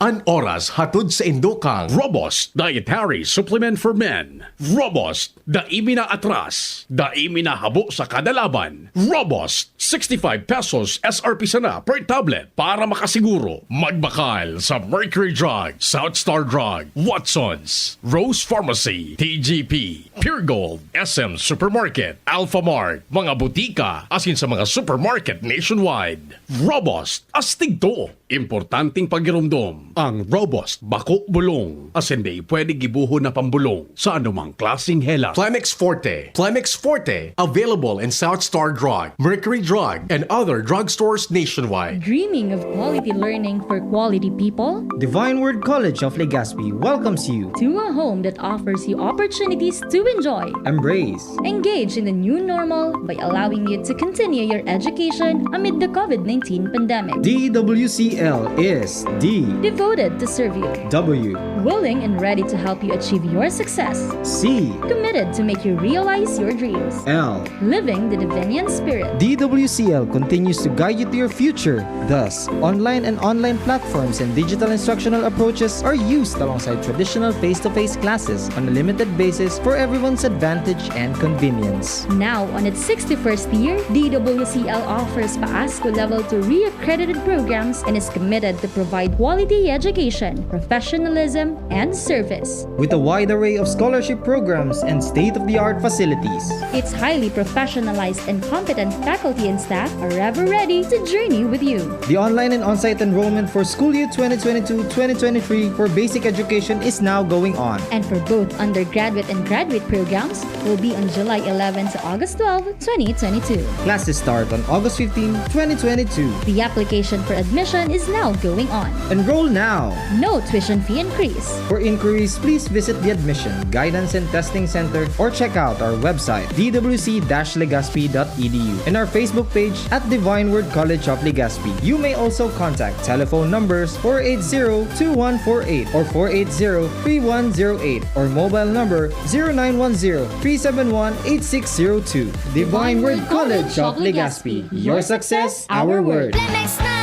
An oras hatod saindo kan Robust Dietary Supplement for Men. Robust, dai mi naatras, dai mi nahabo sa kada laban. Robust, sixty-five pesos S R P sana per tablet. Para makasiguro, magbakal sa Mercury Drug, South Star Drug, Watsons, Rose Pharmacy, T G P, Pure Gold, S M Supermarket, Alphamart, mga butika, asin sa mga supermarket nationwide. Robust, astig to! Importanteng pagiromdom, ang Robust bako bulong, asin dai pwede gibohon na pambolong sa anumang klaseng hela. Plemex Forte. Plemex Forte, available in South Star Drug, Mercury Drug, and other drugstores nationwide. Dreaming of quality learning for quality people? Divine Word College of Legazpi welcomes you to a home that offers you opportunities to enjoy, embrace, engage in the new normal by allowing you to continue your education amid the COVID nineteen pandemic. D W C L is D, devoted to serve you. W, willing and ready to help you achieve your success. C, committed to make you realize your dreams. L, living the Divinian spirit. D W C L continues to guide you to your future. Thus, online and online platforms and digital instructional approaches are used alongside traditional face-to-face classes on a limited basis for everyone's advantage and convenience. Now, on its sixty-first year, D W C L offers PAASCU Level two re-accredited programs and is committed to provide quality education, professionalism, and service. With a wide array of scholarship programs and state-of-the-art facilities, its highly professionalized and competent faculty and staff are ever ready to journey with you. The online and on-site enrollment for school year twenty twenty-two twenty twenty-three for basic education is now going on. And for both undergraduate and graduate programs will be on July eleven to August twelve, twenty twenty-two. Classes start on August fifteen, twenty twenty-two. The application for admission is now going on. Enroll now! No tuition fee increase. For inquiries, please visit the Admission, Guidance and Testing Center or check out our website, D W C dash legazpi dot E D U, and our Facebook page at Divine Word College of Legazpi. You may also contact telephone numbers four eight zero two one four eight or four eight zero three one zero eight or mobile number zero nine one zero three seven one eight six zero two. Divine Word College of Legazpi. Your success, our word. Plemex na!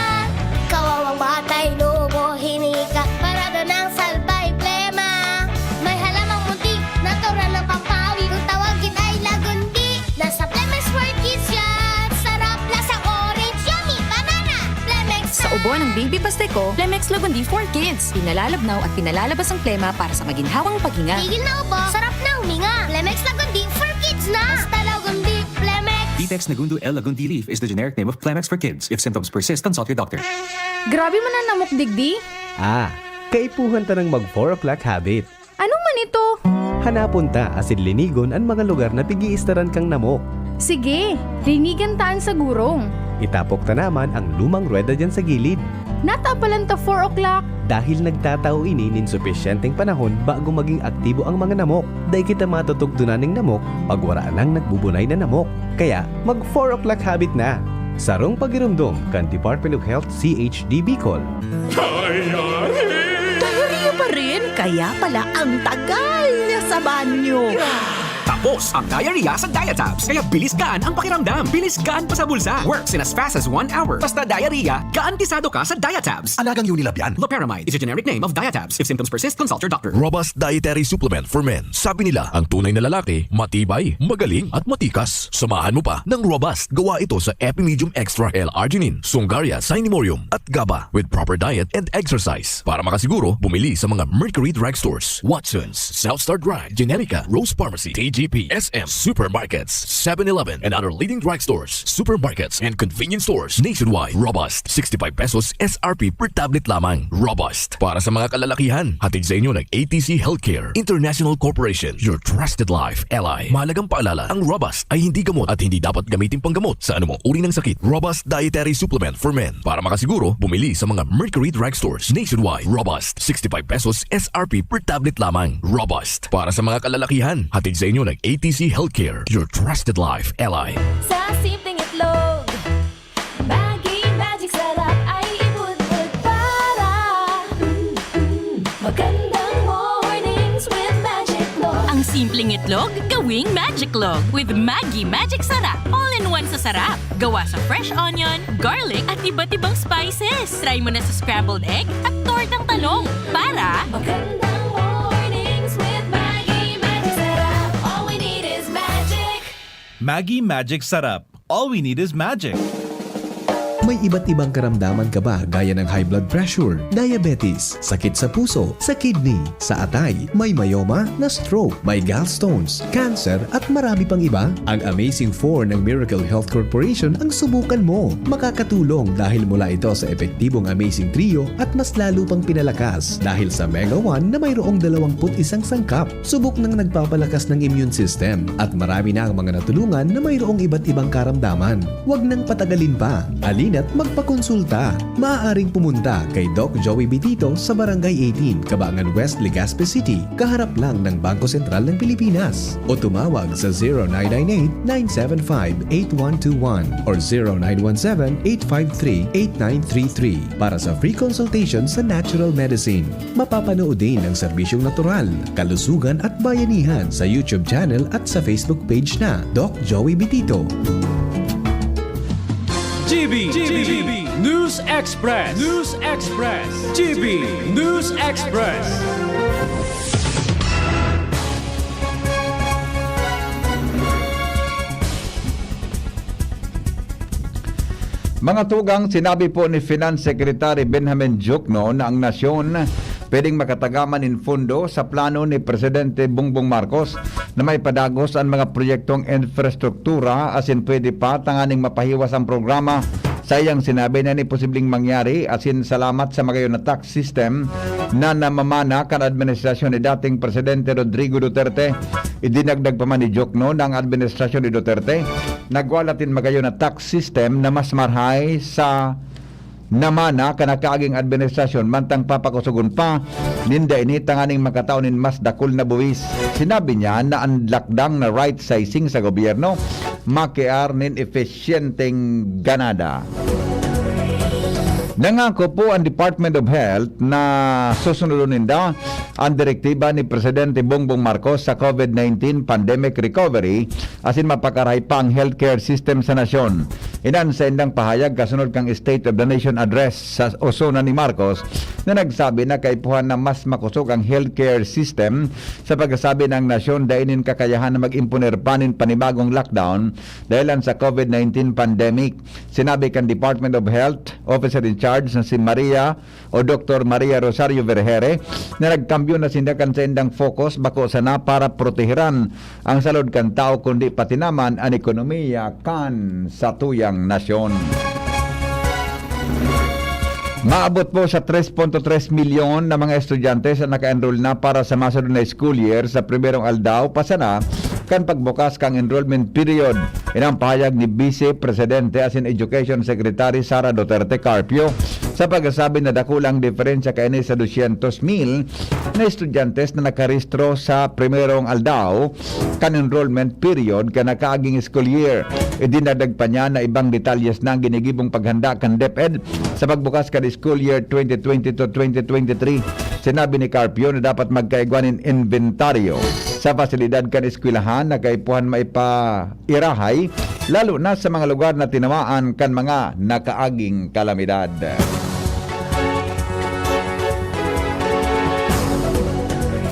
Kawawang batay, lobo, hinika, parada ng salbay, plema. May halamang munti, natural na pampawi. Kung tawagin ay lagundi, nasa Plemex for Kids yan. Sarap, lasang orange, yummy, banana. Plemex Sa na! Ubo ng baby pastiko, Plemex Lagundi for Kids. Pinalalabnaw at pinalalabas ang plema para sa maginhawang paghinga. Tigil na ubo, sarap na huminga. Plemex Lagundi for Kids na! Basta Lagundi, Plemex! Vitex Nagundo L Lagundi leaf is the generic name of Plemex for Kids. If symptoms persist, consult your doctor. Grabe man an namok digdi. Ah, kaipuhan ta nang mag four o'clock habit. Ano man ito? Hanapon ta asin linigon an mga lugar na pig-iistaran kang namok. Sige, linigan ta an sagurong. Itapok ta naman ang lumang ruweda diyan sa gilid. Natapalan ta four o'clock. Dahil nagtatao ini nin supisyenteng panahon bago maging aktibo ang mga namok, dai kita matutugdonan nin namok pag wara nang nagbubunay na namok. Kaya, mag four o'clock habit na! Sarong pagiromdom kan Department of Health C H D Bicol. Diarrhea! Diarrhea pa rin? Kaya pala ang tagal niya sa banyo. Tapos ang diarrhea sa Diatabs. Kaya bilis gaan ang pakiramdam. Bilis gaan pa sa bulsa. Works in as fast as one hour. Basta diarrhea, garantisado ka sa Diatabs. Alagang Unilab yan. Loperamide is a generic name of Diatabs. If symptoms persist, consult your doctor. Robust dietary supplement for men. Sabi nila, ang tunay na lalaki, matibay, magaling, at matikas. Samahan mo pa ng Robust. Gawa ito sa Epimedium Extra L-arginine, Sungaria, Cinemorium, at GABA. With proper diet and exercise. Para makasiguro, bumili sa mga Mercury Drugstores, Watsons, South Star Drug, Generica, Rose Pharmacy, T G P, S M, supermarkets, seven eleven, and other leading drugstores, supermarkets, and convenience stores nationwide. Robust, sixty-five pesos S R P per tablet lamang. Robust, para sa mga kalalakihan. Hatid sa inyo ng A T C Healthcare International Corporation, your trusted life ally. Mahalagang paalala, ang Robust ay hindi gamot at hindi dapat gamitin panggamot sa anumang uri ng sakit. Robust Dietary Supplement for Men. Para makasiguro, bumili sa mga Mercury Drugstores nationwide. Robust, sixty-five pesos S R P per tablet lamang. Robust, para sa mga kalalakihan. Hatid sa inyo ng A T C Healthcare, your trusted life ally. Sa simpleng itlog, Maggi Magic Sarap ay ibudbud para, mm, mm, magandang mornings with Magic Simpleng itlog, gawing magic log with Maggi Magic Sarap. All-in-one sa sarap. Gawa sa fresh onion, garlic, at iba't ibang spices. Try mo na sa scrambled egg at tortang talong. Para Magandang mornings with Maggi Magic Sarap. All we need is magic. Maggi Magic Sarap. All we need is magic. May iba't ibang karamdaman ka ba, gaya ng high blood pressure, diabetes, sakit sa puso, sa kidney, sa atay, may myoma, na stroke, may gallstones, cancer, at marami pang iba? Ang Amazing four ng Miracle Health Corporation ang subukan mo. Makakatulong dahil mula ito sa epektibong Amazing Trio at mas lalo pang pinalakas dahil sa Mega one na mayroong dalawampu't isang sangkap. Subok nang nagpapalakas ng immune system at marami na ang mga natulungan na mayroong iba't ibang karamdaman. Huwag nang patagalin pa. Halina't magpakonsulta. Maaaring pumunta kay Doc Joey Bitito sa Barangay eighteen, Cabangan West, Legazpi City, kaharap lang ng Bangko Sentral ng Pilipinas. O tumawag sa zero nine nine eight, nine seven five, eight one two one or zero nine one seven, eight five three, eight nine three three para sa free consultation sa natural medicine. Mapapanood din ang serbisyong natural, kalusugan at bayanihan sa YouTube channel at sa Facebook page na Doc Joey Bitito. G B, G B, News Express, News Express, G B News Express. Mga tugang, sinabi po ni Finance Secretary Benjamin Diokno na ang nasyon pwedeng makatagama nin pondo sa plano ni Presidente Bongbong Marcos na maipadagos an mga proyektong infrastruktura asin pwede pa tanganing mapahiwas ang programa. Sa iyang sinabi na ini posibleng mangyari asin salamat sa magayon na tax system na namamana kan administrasyon ni dating Presidente Rodrigo Duterte. Idinagdag pa man ni Diokno na ang administrasyon ni Duterte nagwalat nin magayon na tax system na mas marhay sa namana kan nakaaging administrasyon, mantang papakusogon pa ninda ini tanganing makatao nin mas dakul na buwis. Sinabi niya na an lakdang na right sizing sa gobyerno makiar nin episyenteng ganada. Nangako po ang Department of Health na susunodon ninda ang direktiba ni Presidente Bongbong Marcos sa COVID nineteen pandemic recovery asin mapakarahay pa ang healthcare system sa nasyon. Iyan sa indang pahayag kasunod kan State of the Nation Address sa osona ni Marcos na nagsabi na kaipuhan na mas makosog ang healthcare system sa pagkasabi na an nasyon dai nin kakayahan na mag-imponer pa nin panibagong lockdown dahilan sa COVID nineteen pandemic. Sinabi kan Department of Health Officer in Charge na si Maria o Doktor Maria Rosario Vergeire na nagkambyo na sinda kan saindang focus bako sana para proteheran ang salud kan tawo kundi pati naman an ekonomiya kan satuyang nasyon. Maabot po sa tres punto tres milyon na mga estudyante sa naka-enroll na para sa masunod na school year sa primerong aldaw pa sana kan pagbukas kan enrollment period. Iyan ang pahayag ni Vice Presidente asin Education Secretary Sara Duterte Carpio sa pagkasabi na dakula ang diferensya kaini sa dosyentos mil na estudyante na nakarehistro sa primerong aldaw kan enrollment period kan nakaaging school year. Idinagdag pa niya na ibang detalyes na ang ginigibong paghanda kan DepEd sa pagbukas kan school year twenty twenty-two twenty twenty-three. Sinabi ni Carpio na dapat magkaigwa nin inventaryo sa pasilidad kan eskwelahan na kaipuhan maipairahay, lalo na sa mga lugar na tinamaan kan mga nakaaging kalamidad.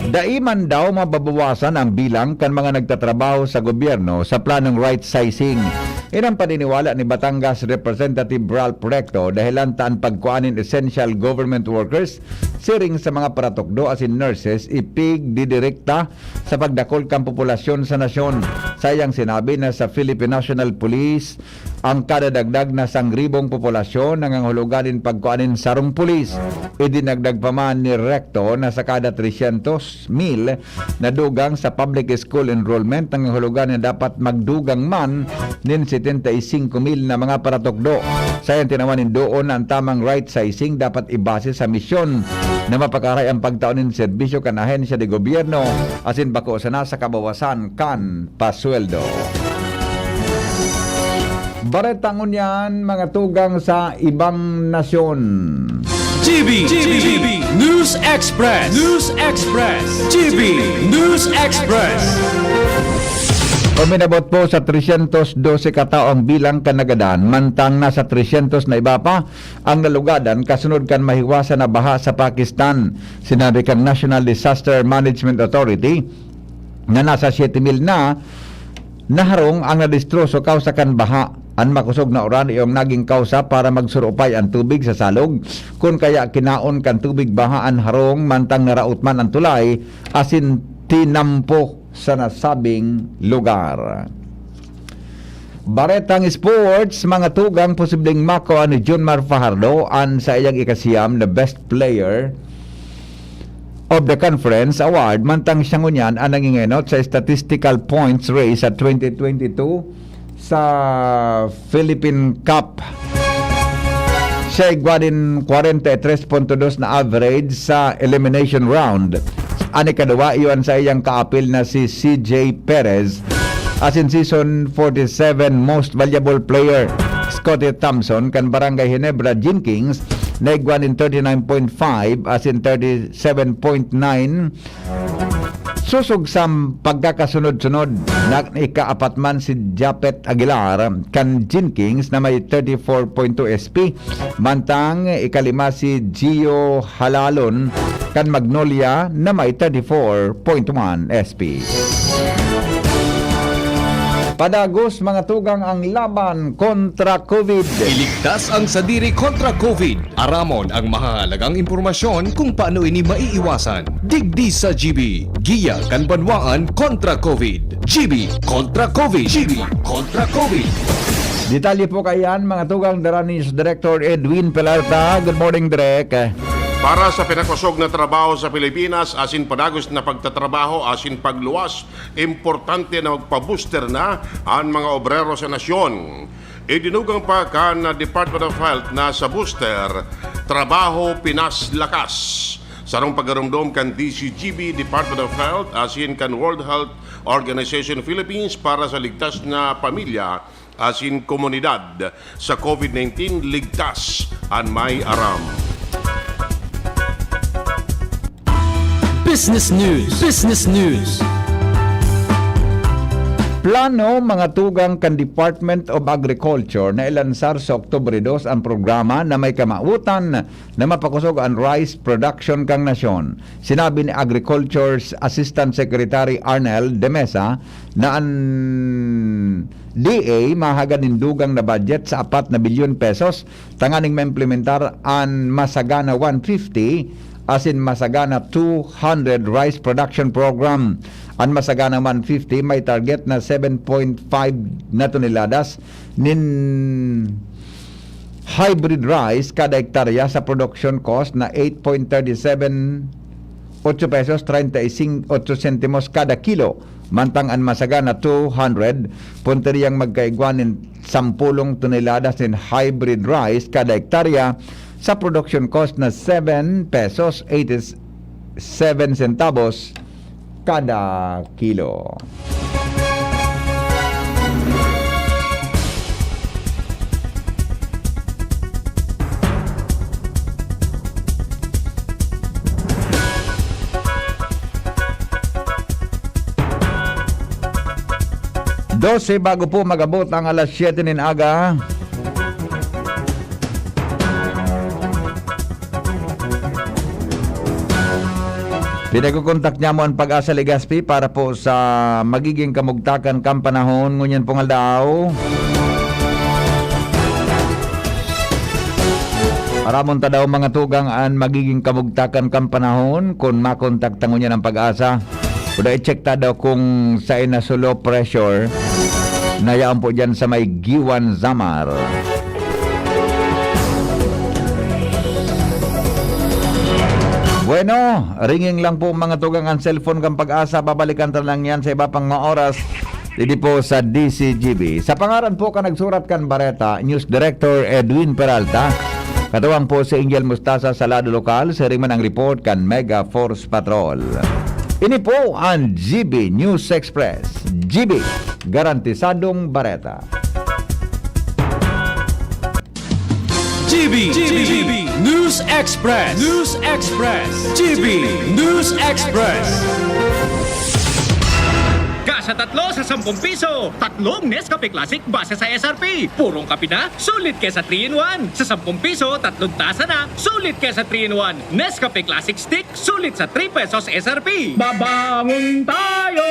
Dai man daw mababawasan ang bilang kan mga nagtatrabaho sa gobyerno sa planong right sizing. Iyan ang paniniwala ni Batangas Representative Ralph Recto dahilan ta an pagkua nin essential government workers siring sa mga paratukdo asin nurses ipigdidirekta sa pagdakul kan populasyon sa nasyon. Sa iyang sinabi na sa Philippine National Police ang kadadagdag na sangribong populasyon nangangahulugan nin pagkua nin sarong pulis. Idinagdag pa man ni Recto na sa kada tresyentos mil na dugang sa public school enrollment, nangangahulugan na dapat magdugang man nin setenta y cinco mil na mga paratukdo. Sa iyang tinawan nin doon na ang tamang right sizing dapat ibase sa misyon na mapakaray ang pagtao nin serbisyo kan ahensya de gobyerno asin bako sana sa kabawasan kan pasweldo. Bareta ngunyan, mga tugang sa ibang nasyon. G B, G B, News Express, News Express, G B News Express. Uminabot po sa tresyentos dose katao ang bilang kan nagadan, mantang nasa tresyentos na iba pa ang nalugadan kasunod kan mahiwasan na baha sa Pakistan. Sinabi kan National Disaster Management Authority na nasa siyete mil na naharong ang nadestroso kausa kan baha. An makosog na uran iyo ang naging kausa para magsurupay an tubig sa salog, kun kaya kinaon kan tubig baha an harong mantang naraot man an tulay asin tinampo sa nasabing lugar. Baretang sports, mga tugang, posibleng makua ni Junmar Fajardo an saiyang ikasiyam na Best Player of the Conference Award, mantang siya ngunyan an nangingenot sa statistical points race sa twenty twenty-two sa Philippine Cup. Siya igwa nin kwarenta y tres punto dos na average sa elimination round. An ikaduwa, iyo an saiyang kaapil na si C J Perez. Asin season forty-seven most valuable player, Scottie Thompson, kan Barangay Ginebra, Gene Kings, na igwa nin thirty-nine point five asin thirty-seven point nine. Sosog sa pagkakasunod-sunod, na ikaapat man si Japet Aguilar kan Gene Kings na may thirty-four point two S P, mantang ikalima si Gio Halalon kan Magnolia na may thirty-four point one S P. Padagos, mga tugang, ang laban kontra COVID. Iligtas ang sadiri kontra COVID. Aramon ang mahahalagang impormasyon kung paano ini maiiwasan. Digdi sa G B, Giya kan Banwaan kontra COVID. G B kontra COVID. G B kontra COVID. Detalye po kaiyan, mga tugang, dara ni News Director Edwin Pelarta. Good morning, Direk. Para sa pinakosog na trabaho sa Pilipinas, asin padagos na pagtatrabaho, asin pagluwas, importante na magpa-booster na an mga obrero sa nasyon. Idinugang pa kan Department of Health na sa booster, trabaho, Pinas, lakas. Sarong pagaromdom kan D C G B, Department of Health, asin kan World Health Organization Philippines para sa ligtas na pamilya asin komunidad. Sa COVID nineteen, ligtas an may aram. Business News. Business News. Plano, mga tugang, kan Department of Agriculture na ilansar sa Oktubre dos ang programa na may kamawotan na mapakosog an rice production kan nasyon. Sinabi ni Agriculture's Assistant Secretary Arnel de Mesa na an D A mahagad nin dugang na budget sa apat na bilyon pesos tanganing maimplementar an Masagana one fifty asin Masagana two hundred Rice Production Program. An Masagana one fifty may target na seven point five na toneladas nin hybrid rice kada hektarya sa production cost na eight point thirty seven otso pesos, treinta y cinco, otso sentimos kada kilo. Mantang an Masagana two hundred, puntiriyang magkaigwa nin sampulong toneladas nin hybrid rice kada hektarya sa production cost na seven pesos, eighty-seven centavos kada kilo. Dose bago po mag-abot ang alas siyete nin aga. Pinagkukontak niya mo ang Pag-asa Legazpi para po sa magiging kamugtakan kan panahon ngunyan pong aldaw. Aramon ta daw, mga tugang, an magiging kamugtakan kan panahon kun makontak ta ngunyan ang Pag-asa. Kuda i-check ta daw kung saen na sa low pressure na yaon po dyan sa may Guiuan, Samar. Bueno, ringing lang po, mga tugang, ang cellphone kan Pag-asa. Babalikan ta lang yan sa iba pang mga oras. Didi po sa D C G B. Sa pangaran po kan nagsurat kan bareta, News Director Edwin Peralta, katuwang po si Angel Mustasa sa lado lokal, siring man ang report kan Mega Force Patrol. Ini po ang G B News Express. G B, garantisadong bareta. G G B, G B News Express, News Express, G B News Express. Kasha tatlo sa sampung piso, tatlong Nescafe Classic base sa S R P. Purong kape na, sulit kesa three-in-one. Sa sampung piso, tatlong tasa na, sulit kesa three-in-one. Nescafe Classic Stick, sulit sa three pesos S R P. Babangon tayo!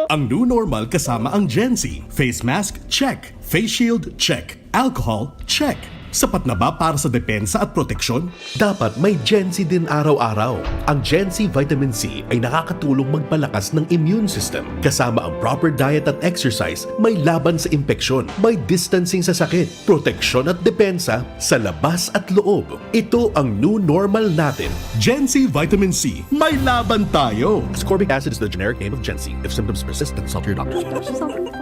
Ang new normal kasama ang Gen Z. Face mask, check. Face shield, check. Alcohol, check. Sapat na ba para sa depensa at proteksyon? Dapat may Gen Z din araw-araw. Ang Gen Z Vitamin C ay nakakatulong magpalakas ng immune system. Kasama ang proper diet at exercise, may laban sa impeksyon, may distancing sa sakit, proteksyon at depensa sa labas at loob. Ito ang new normal natin. Gen Z Vitamin C, may laban tayo! Ascorbic acid is the generic name of Gen Z. If symptoms persist, consult your doctor.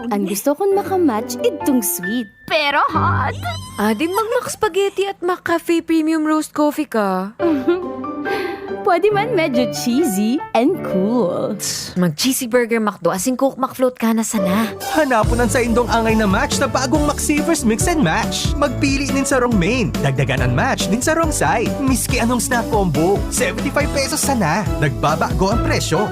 Ang gusto kong makamatch, idtong sweet. Pero hot. Adi magmak spaghetti at mac cafe premium roast coffee ka. Pwede man medyo cheesy and cool. Mag cheesy burger McDo asin Coke McFloat ka na sana. Hanapon an saindong angay na match sa bagong McSavers Mix and Match. Magpili nin sarong main, dagdagan an match nin sarong side. Miski anong snack combo, seventy-five pesos sana. Nagbabago ang presyo.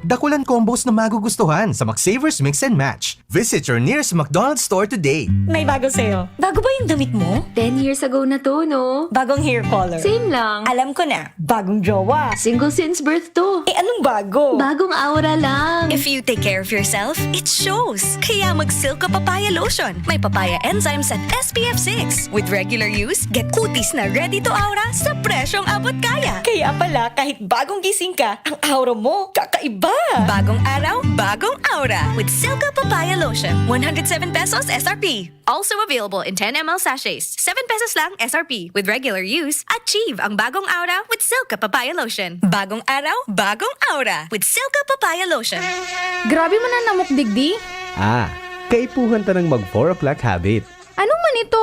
Dakulan combos na magugustuhan sa McSavers Mix and Match. Visit your nearest McDonald's store today. May bago sa'yo. Bago ba yung damit mo? Ten years ago na to, no? Bagong hair color. Same lang. Alam ko na. Bagong jowa. Single since birth to. Eh, anong bago? Bagong aura lang. If you take care of yourself, it shows. Kaya mag Silka Papaya Lotion. May papaya enzymes at S P F six. With regular use, get kutis na ready to aura sa presyong abot kaya. Kaya pala, kahit bagong gising ka, ang aura mo kakaiba. Bagong araw, bagong aura. With Silka Papaya Lotion. One hundred seven pesos S R P. Also available in ten M L sachets. Seven pesos lang S R P. With regular use, achieve ang bagong aura with Silka Papaya Lotion. Bagong araw, bagong aura with Silka Papaya Lotion. Grabe man an namok digdi. Ah, kaipuhan ta nang mag four o'clock habit. Ano man ito?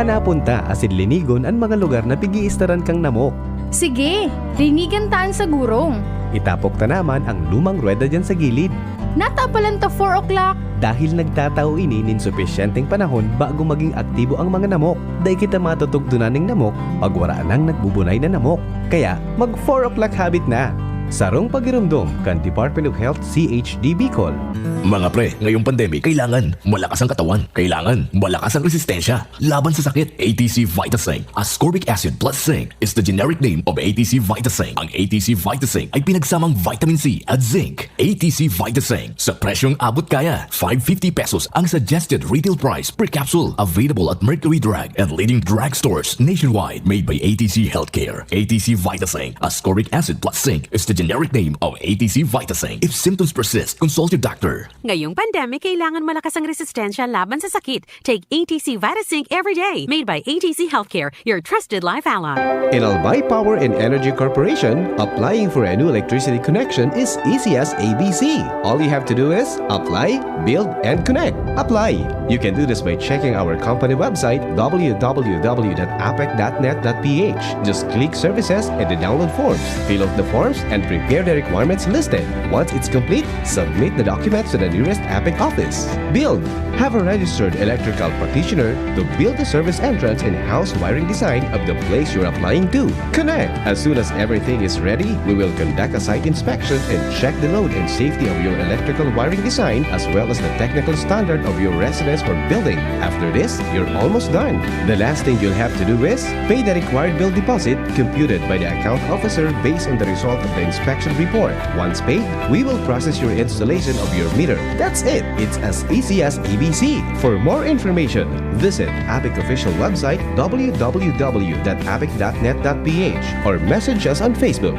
Hanapon ta asin linigon an mga lugar na pig-iistaran kang namok. Sige, linigan ta an sa gurong. Itapok ta naman ang lumang ruweda diyan sa gilid. Natapalan ta four o'clock. Dahil nagtatao ini nin supisyenteng panahon bago maging aktibo ang mga namok. Dai kita matutugdonan nin namok pag wara nang nagbubunay na namok. Kaya, mag four o'clock habit na! Sarong pagiromdom kan Department of Health C H D Bicol. Mga pre, ngayong pandemic, kailangan malakas ang katawan. Kailangan malakas ang resistensya laban sa sakit. A T C Vitasync, ascorbic acid plus zinc, is the generic name of A T C Vitasync. Ang A T C Vitasync ay pinagsamang vitamin C at zinc. A T C Vitasync, sa presyong abot kaya. Five fifty pesos ang suggested retail price per capsule. Available at Mercury Drug and leading drugstores nationwide. Made by A T C Healthcare. A T C Vitasync, ascorbic acid plus zinc, is the generic name of A T C Vitasync. If symptoms persist, consult your doctor. Ngayong pandemic, kailangan malakas ang resistensya laban sa sakit. Take A T C Vitasync every day. Made by A T C Healthcare, your trusted life ally. In Albay Power and Energy Corporation, applying for a new electricity connection is easy as A B C. All you have to do is apply, build, and connect. Apply. You can do this by checking our company website, w w w dot apec dot net dot p h. Just click services and the download forms. Fill out the forms and prepare the requirements listed. Once it's complete, submit the documents to the nearest APEC office. Build. Have a registered electrical practitioner to build the service entrance and house wiring design of the place you're applying to. Connect. As soon as everything is ready, we will conduct a site inspection and check the load and safety of your electrical wiring design as well as the technical standard of your residence or building. After this, you're almost done. The last thing you'll have to do is pay the required bill deposit computed by the account officer based on the result of the inspection report. Once paid, we will process your installation of your meter. That's it. It's as easy as A B C. For more information, visit APEC official website w w w dot apec dot net dot p h or message us on Facebook.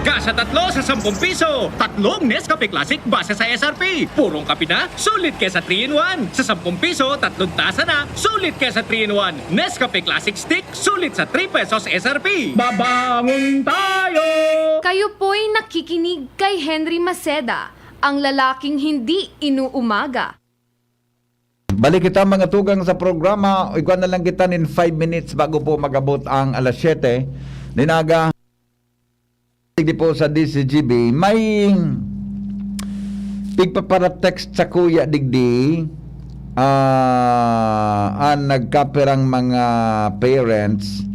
Kasha tatlo sa sampung piso, tatlong Nescafe Classic base sa S R P. Purong kape na, sulit kesa three-in-one. Sa sampung piso, tatlong tasa na, sulit kesa three-in-one. Nescafe Classic Stick, sulit sa three pesos S R P. Babangon tayo! Kayo po'y nakikinig kay Henry Maceda, ang lalaking hindi inuumaga. Balik kita, mga tugang, sa programa. Igwa na lang kita nin five minutes bago po mag-abot ang alas siyete nin aga. Digdi po sa D Z G B, may tigpapara-text sa kuya digdi. ah, an nagkapirang mga parents,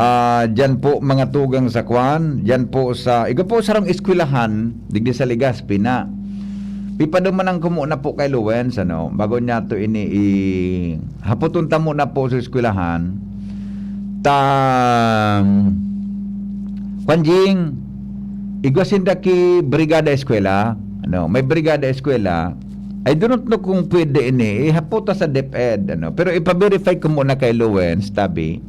ah, diyan po mga tugang sa kwan, diyan po sa, igo po sarong eskwelahan, digdi sa Legazpi na. Pipadumanan ko muna po kay Lowens, ano, bago niya to ini i-, hapoton ta muna po sa eskwelahan. Ta, kwan, Jing, igwa sinda ki Brigada Eskwela, ano, may Brigada Eskwela. I do not know kung pwede ini, ihapot ta sa DepEd, ano. Pero ipa-verify ko muna kay Lowens, tabi.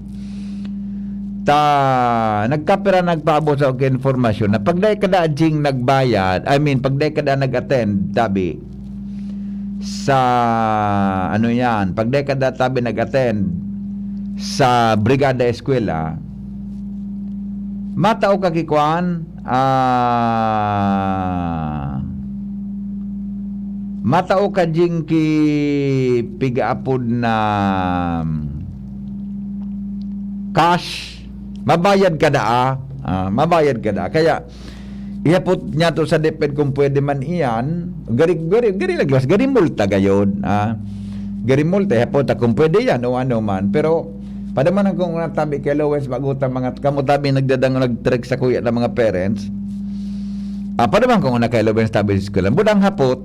Ta, nagkapira nagpaabot sa akin informasyon na pag dai ka da, Jing, nagbayad, I mean, pag dai ka da nag-attend, tabi, sa, ano yan, pag dai ka da, tabi, nag-attend sa Brigada Eskwela, matao ka ki kwan, ah, matao ka, Jing, ki pigaapod na cash, mabayad ka daa. Ah, mabayad ka daa. Kaya, ihapot niya to sa DepEd kung pwede man iyan. Gari, gari, gari laglas, gari multa gayod. Ah, gari multa, ihapot ta kung pwede yan o ano man. Pero, padamanan ko nga tabi kay Lowens, bago ta mga, kamo tabi nagdadang, nag-trek sa kuya ng mga parents. Ah, padamanan ko nga kay Lowens tabi sa eskwela. Budang hapot,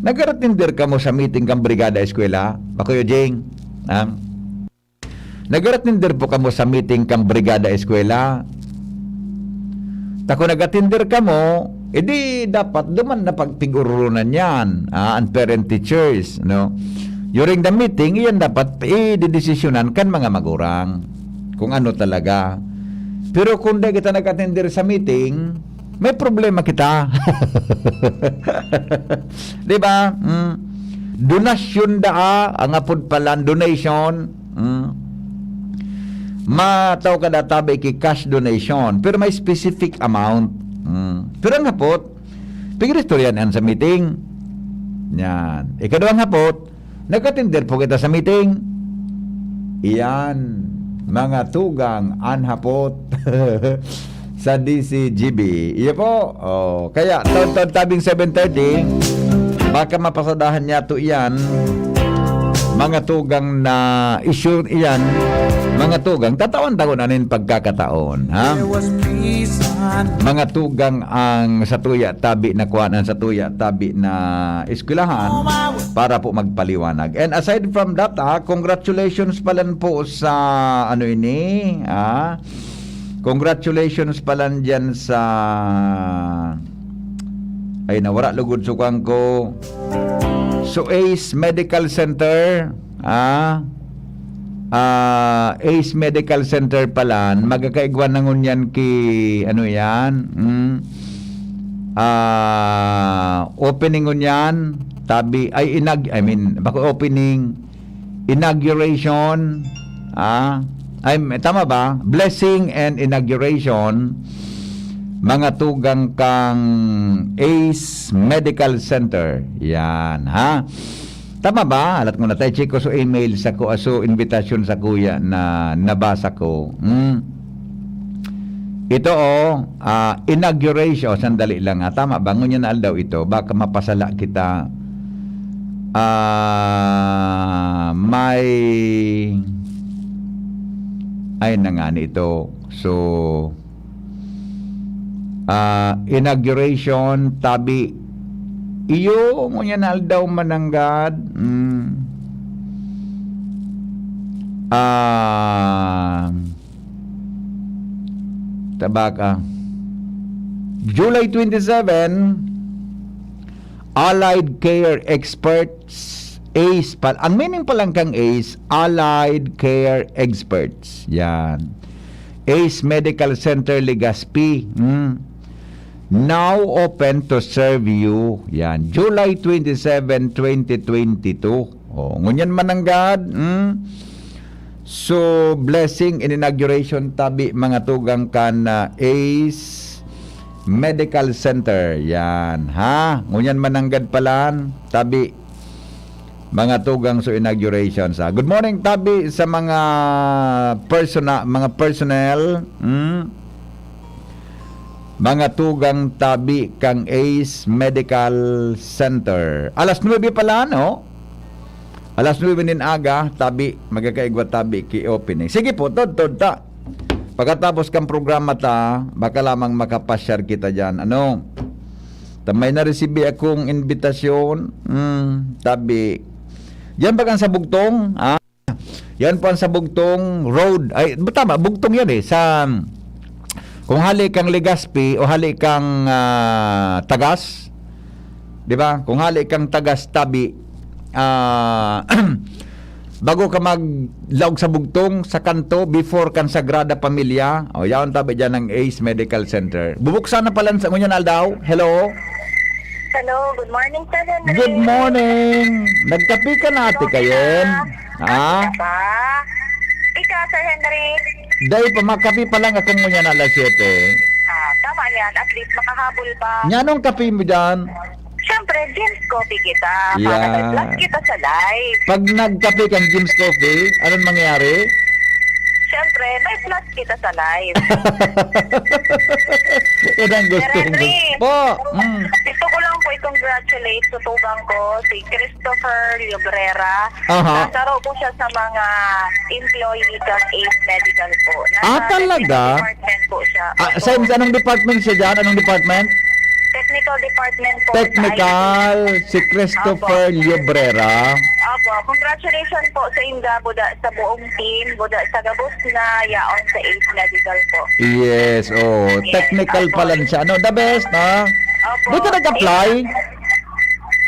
nag-attender kamo sa meeting kang Brigada Eskwela? Bakuyo Jing? Ah? Nag-attender po kamo sa meeting kang Brigada Eskwela? Ta kung nag-attender kamo, edi dapat duman na pagpig-orolonan yan, ah, ang parent teachers, no? During the meeting, iyan dapat idedesisyonan kan mga magurang kung ano talaga. Pero kung di kita nag-attender sa meeting, may problema kita. Di ba? Mm. Donasyon daa, ang apod palan, donation. Mm. Matao ka da tabi ki cash donation, pero may specific amount. Mm. Pero ang hapot, pigristoryan yan sa meeting. Yan. Ikaduhang hapot, nag-attender po kita sa meeting. Iyan, mga tugang an hapot sa D C G B. Iyo po. Oh, kaya, taon-taon tabing seven thirty, baka mapasadahan niya to iyan. Mga tugang na issue iyan. Mga tugang, tatawan-taon anin pagkakataon, ha? Mga tugang ang satuya tabi na kuan, ang satuya tabi na eskwelahan para po magpaliwanag. And aside from that, ah, congratulations palan po sa, ano ini, ah, congratulations palan diyan sa, ay, nawara lugod sukang ko. So, Ace Medical Center, ah, ah, Ace Medical Center palan, magkakaigwa na ngunyan ki, ano yan? Hmm? Ah, opening ngunyan, tabi, ay, inag-, I mean, bako opening, inauguration, ah, ay, tama ba? Blessing and inauguration, mga tugang kang Ace Medical Center. Yan, ha? Tama ba? Alat ko na tayo, check ko sa email, sa ko, sa invitation sa kuya na nabasa ko. Hmm? Ito, oh, ah, inauguration. Sandali lang, ah. Tama ba? Ngunyan na aldaw ito. Baka mapasala kita. Ah, may, ay na nga ni ito. So, ah, inauguration, tabi. Iyo, ngunyan na aldaw mananggad. Mm. Ah, Tabaka. July twenty-seven, Allied Care Experts, Ace pa, ang meaning pa lang kang Ace, Allied Care Experts. Yan. Ace Medical Center, Legazpi. Hmm. Now open to serve you. Yan. July twenty-seven, twenty twenty-two. Oh, ngunyan mananggad, hmm? So, blessing in inauguration tabi, mga tugang kan, ah, Ace Medical Center. Yan, ha? Ngunyan mananggad palan, tabi, mga tugang so inauguration sa. Good morning, tabi, sa mga persona-, mga personnel, hmm? Mga tugang tabi kang Ace Medical Center. Alas nuebe pa lang, no? Alas nuebe nin aga, tabi, magkakaigwa tabi ki opening. Sige po, tod, tod ta. Pagkatapos kan programa ta, baka lamang makapasyar kita diyan. Ano? Ta may naresibi akong imbitasyon. Hmm, tabi. Diyan ba kan sa Bugtong? Ah, yan po ang sa Bugtong Road. Ay, tama, Bugtong yan eh. Sa, kung hali kang Legazpi o hali kang, ah, Tagas, di ba? Kung hali kang Tagas, tabi, ah, bago ka maglaog sa Bugtong, sa kanto, before kan Sagrada Familia, o yaon tabi dyan ng Ace Medical Center. Bubuksan na pala sa ngunyan aldaw. Hello? Hello, good morning, Sir Henry. Good morning. Nagkapi ka na, Ate Kayen? Ha? Ba? Ikaw, Sir Henry? Dahil pa, makapi pa lang akong ngunyan alas siyete. Ah, tama yan. At least makahabol pa. Nya, anong kapi mo dyan? Siyempre, Jim's Coffee kita. Para may Yeah. plus kita sa live. Pag nagkape kang Jim's Coffee, anong mangyayari? Siyempre, may plus kita sa live. Yan ang gusto Sir kong Henry. Po! Mm. Gusto ko lang po i-congratulate sa tugang ko, si Christopher Llobrera. Aha. Nasa raw po siya sa mga employee ng Ace Medical po. Nasa Ah, talaga? technical department po siya. Ah, Opo. sa, sa anong department siya dyan? Anong department? Technical department po. Technical, si Christopher Llobrera. Opo, congratulations po sa inda, buda sa buong team, buda sa gabos na yaon sa Ace Medical po. Yes, oh, technical pa lang siya. Ano, the best, ha? Opo. Di ka nag-apply?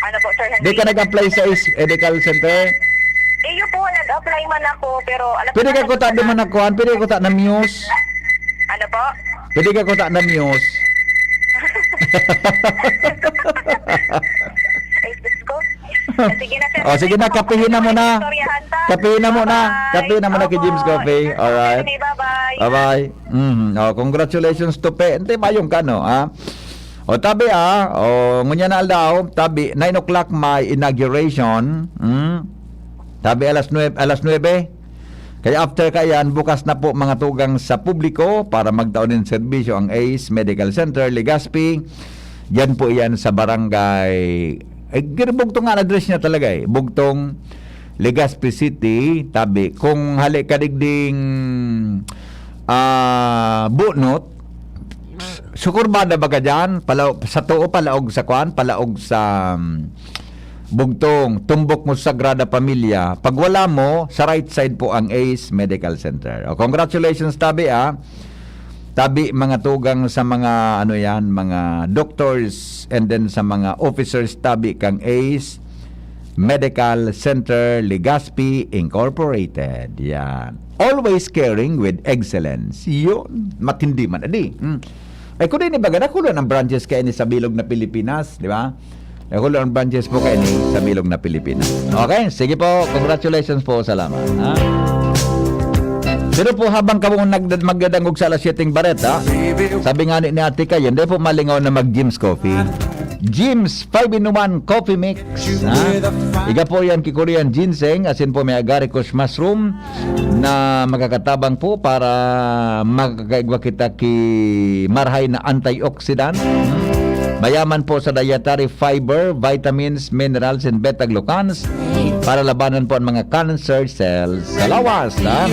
Ano po, Sir Henry? Di ka nag-apply sa Ace Medical Center? Eh, yun po, nag-apply man ako, pero alam Pwede mo ka na- kuta di man nakuhan, pwede ka kuta na muse. Ano po? Pwede ka kuta na muse. Ay, Diyos ko. Ah, sige na, sir. Oh, sige na, kapihin na muna. Istoryahan ta. Kapihin na muna. Bye-bye. Kapihin na muna kay Opo. Jim's Coffee. Alright. Bye-bye. Bye-bye. Mm. Oh, congratulations to Pe. Hindi ba yung kano, ha? O, tabi, ah. O, ngunya na aldaw, tabi, nine o'clock may inauguration. Mm. Tabi, alas nuebe, alas nuebe. Kaya after kayan, bukas na po mga tugang sa publiko para magtaon ng serbisyo ang Ace Medical Center, Legazpi. Yan po yan sa barangay, eh, Bugtong nga ang address niya talaga eh. Bugtong, Legazpi City, tabi. Kung hali ka digding, ah, Bunot, sukurbada ba ka dyan? Pala, sa tuo, palaog sa kwan? Palaog sa, um, Bugtong, tumbok mo sa Sagrada Pamilya. Pag wala mo, sa right side po ang Ace Medical Center. O, congratulations, tabi, ah. Tabi, mga tugang sa mga, ano yan, mga doctors and then sa mga officers, tabi kang Ace Medical Center Legazpi Incorporated. Yan. Always caring with excellence. Yun. Matindi man, adi. Hmm. Ay, kung di ni baga, nakulo ng branches kayo ni sa bilog na Pilipinas, di ba? Nakulo ang branches po kayo ni sa bilog na Pilipinas. Okay, sige po. Congratulations po. Salamat. Ha? Pero po, habang kamo nagdad-, magdadangog sa alas siyete bareta, sabi nga ni, ni Ate Kayen, hindi po malingaw na mag-Jim's Coffee. Jim's five-in-one Coffee Mix. Ha? Iga po yan, kikurian ginseng, asin po may agaricus mushroom na makakatabang po para makakaigwa kita ki marhay na antioxidant. Mayaman po sa dietary fiber, vitamins, minerals, and beta-glucans para labanan po ang mga cancer cells sa lawas. Ha?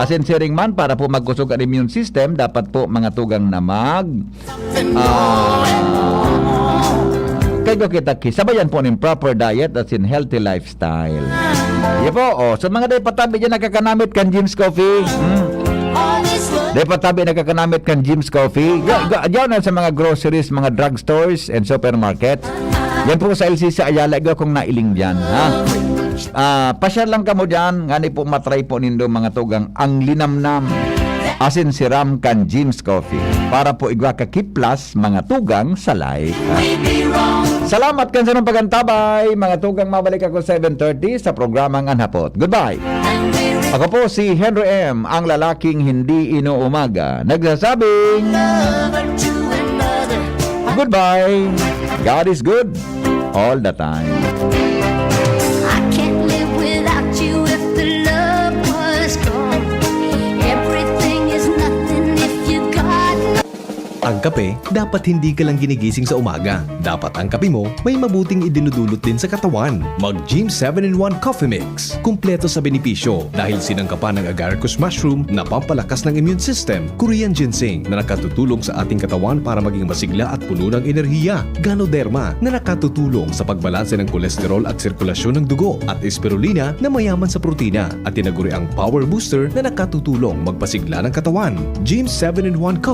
Asin siring man para po magkusog ang immune system, dapat po mga tugang na mag Ah, kaya kita ki, sabayan po ng proper diet at in healthy lifestyle. Yan po, oh, sa mga day patabi dyan nagkakanamit kan Jim's Coffee. Hmm. Day patabi nagkakanamit kan Jim's Coffee. Ga, ga, dyan na sa mga groceries, mga drugstores and supermarket. Yan po sa L C C Ayala, iga kung nailing dyan, ha? Ah, pasyal lang kamo dyan, ngani po matry po nindo mga tugang ang linamnam. Asin siram kan Jim's Coffee. Para po igwa ka kiplas, mga tugang sa life. Salamat kan sarong pagantabay, mga tugang, mabalik ako seven thirty sa programang An Hapot. Goodbye. Ako po si Henry M, ang lalaking hindi inuumaga. Nagsasabing, goodbye. God is good all the time. I can't live without you if the love was gone. Everything is nothing if you got no Ang kape, dapat hindi ka lang ginigising sa umaga. Dapat ang kape mo may mabuting idinudulot din sa katawan. Mag Gym seven in one Coffee Mix. Kumpleto sa benepisyo dahil sinangkapan ng agaricus mushroom na pampalakas ng immune system, Korean ginseng na nakatutulong sa ating katawan para maging masigla at puno ng enerhiya, Ganoderma na nakatutulong sa pagbalanse ng kolesterol at sirkulasyon ng dugo, at spirulina na mayaman sa protina at tinaguriang power booster na nakatutulong magpasigla ng katawan. Gym seven in one Coffee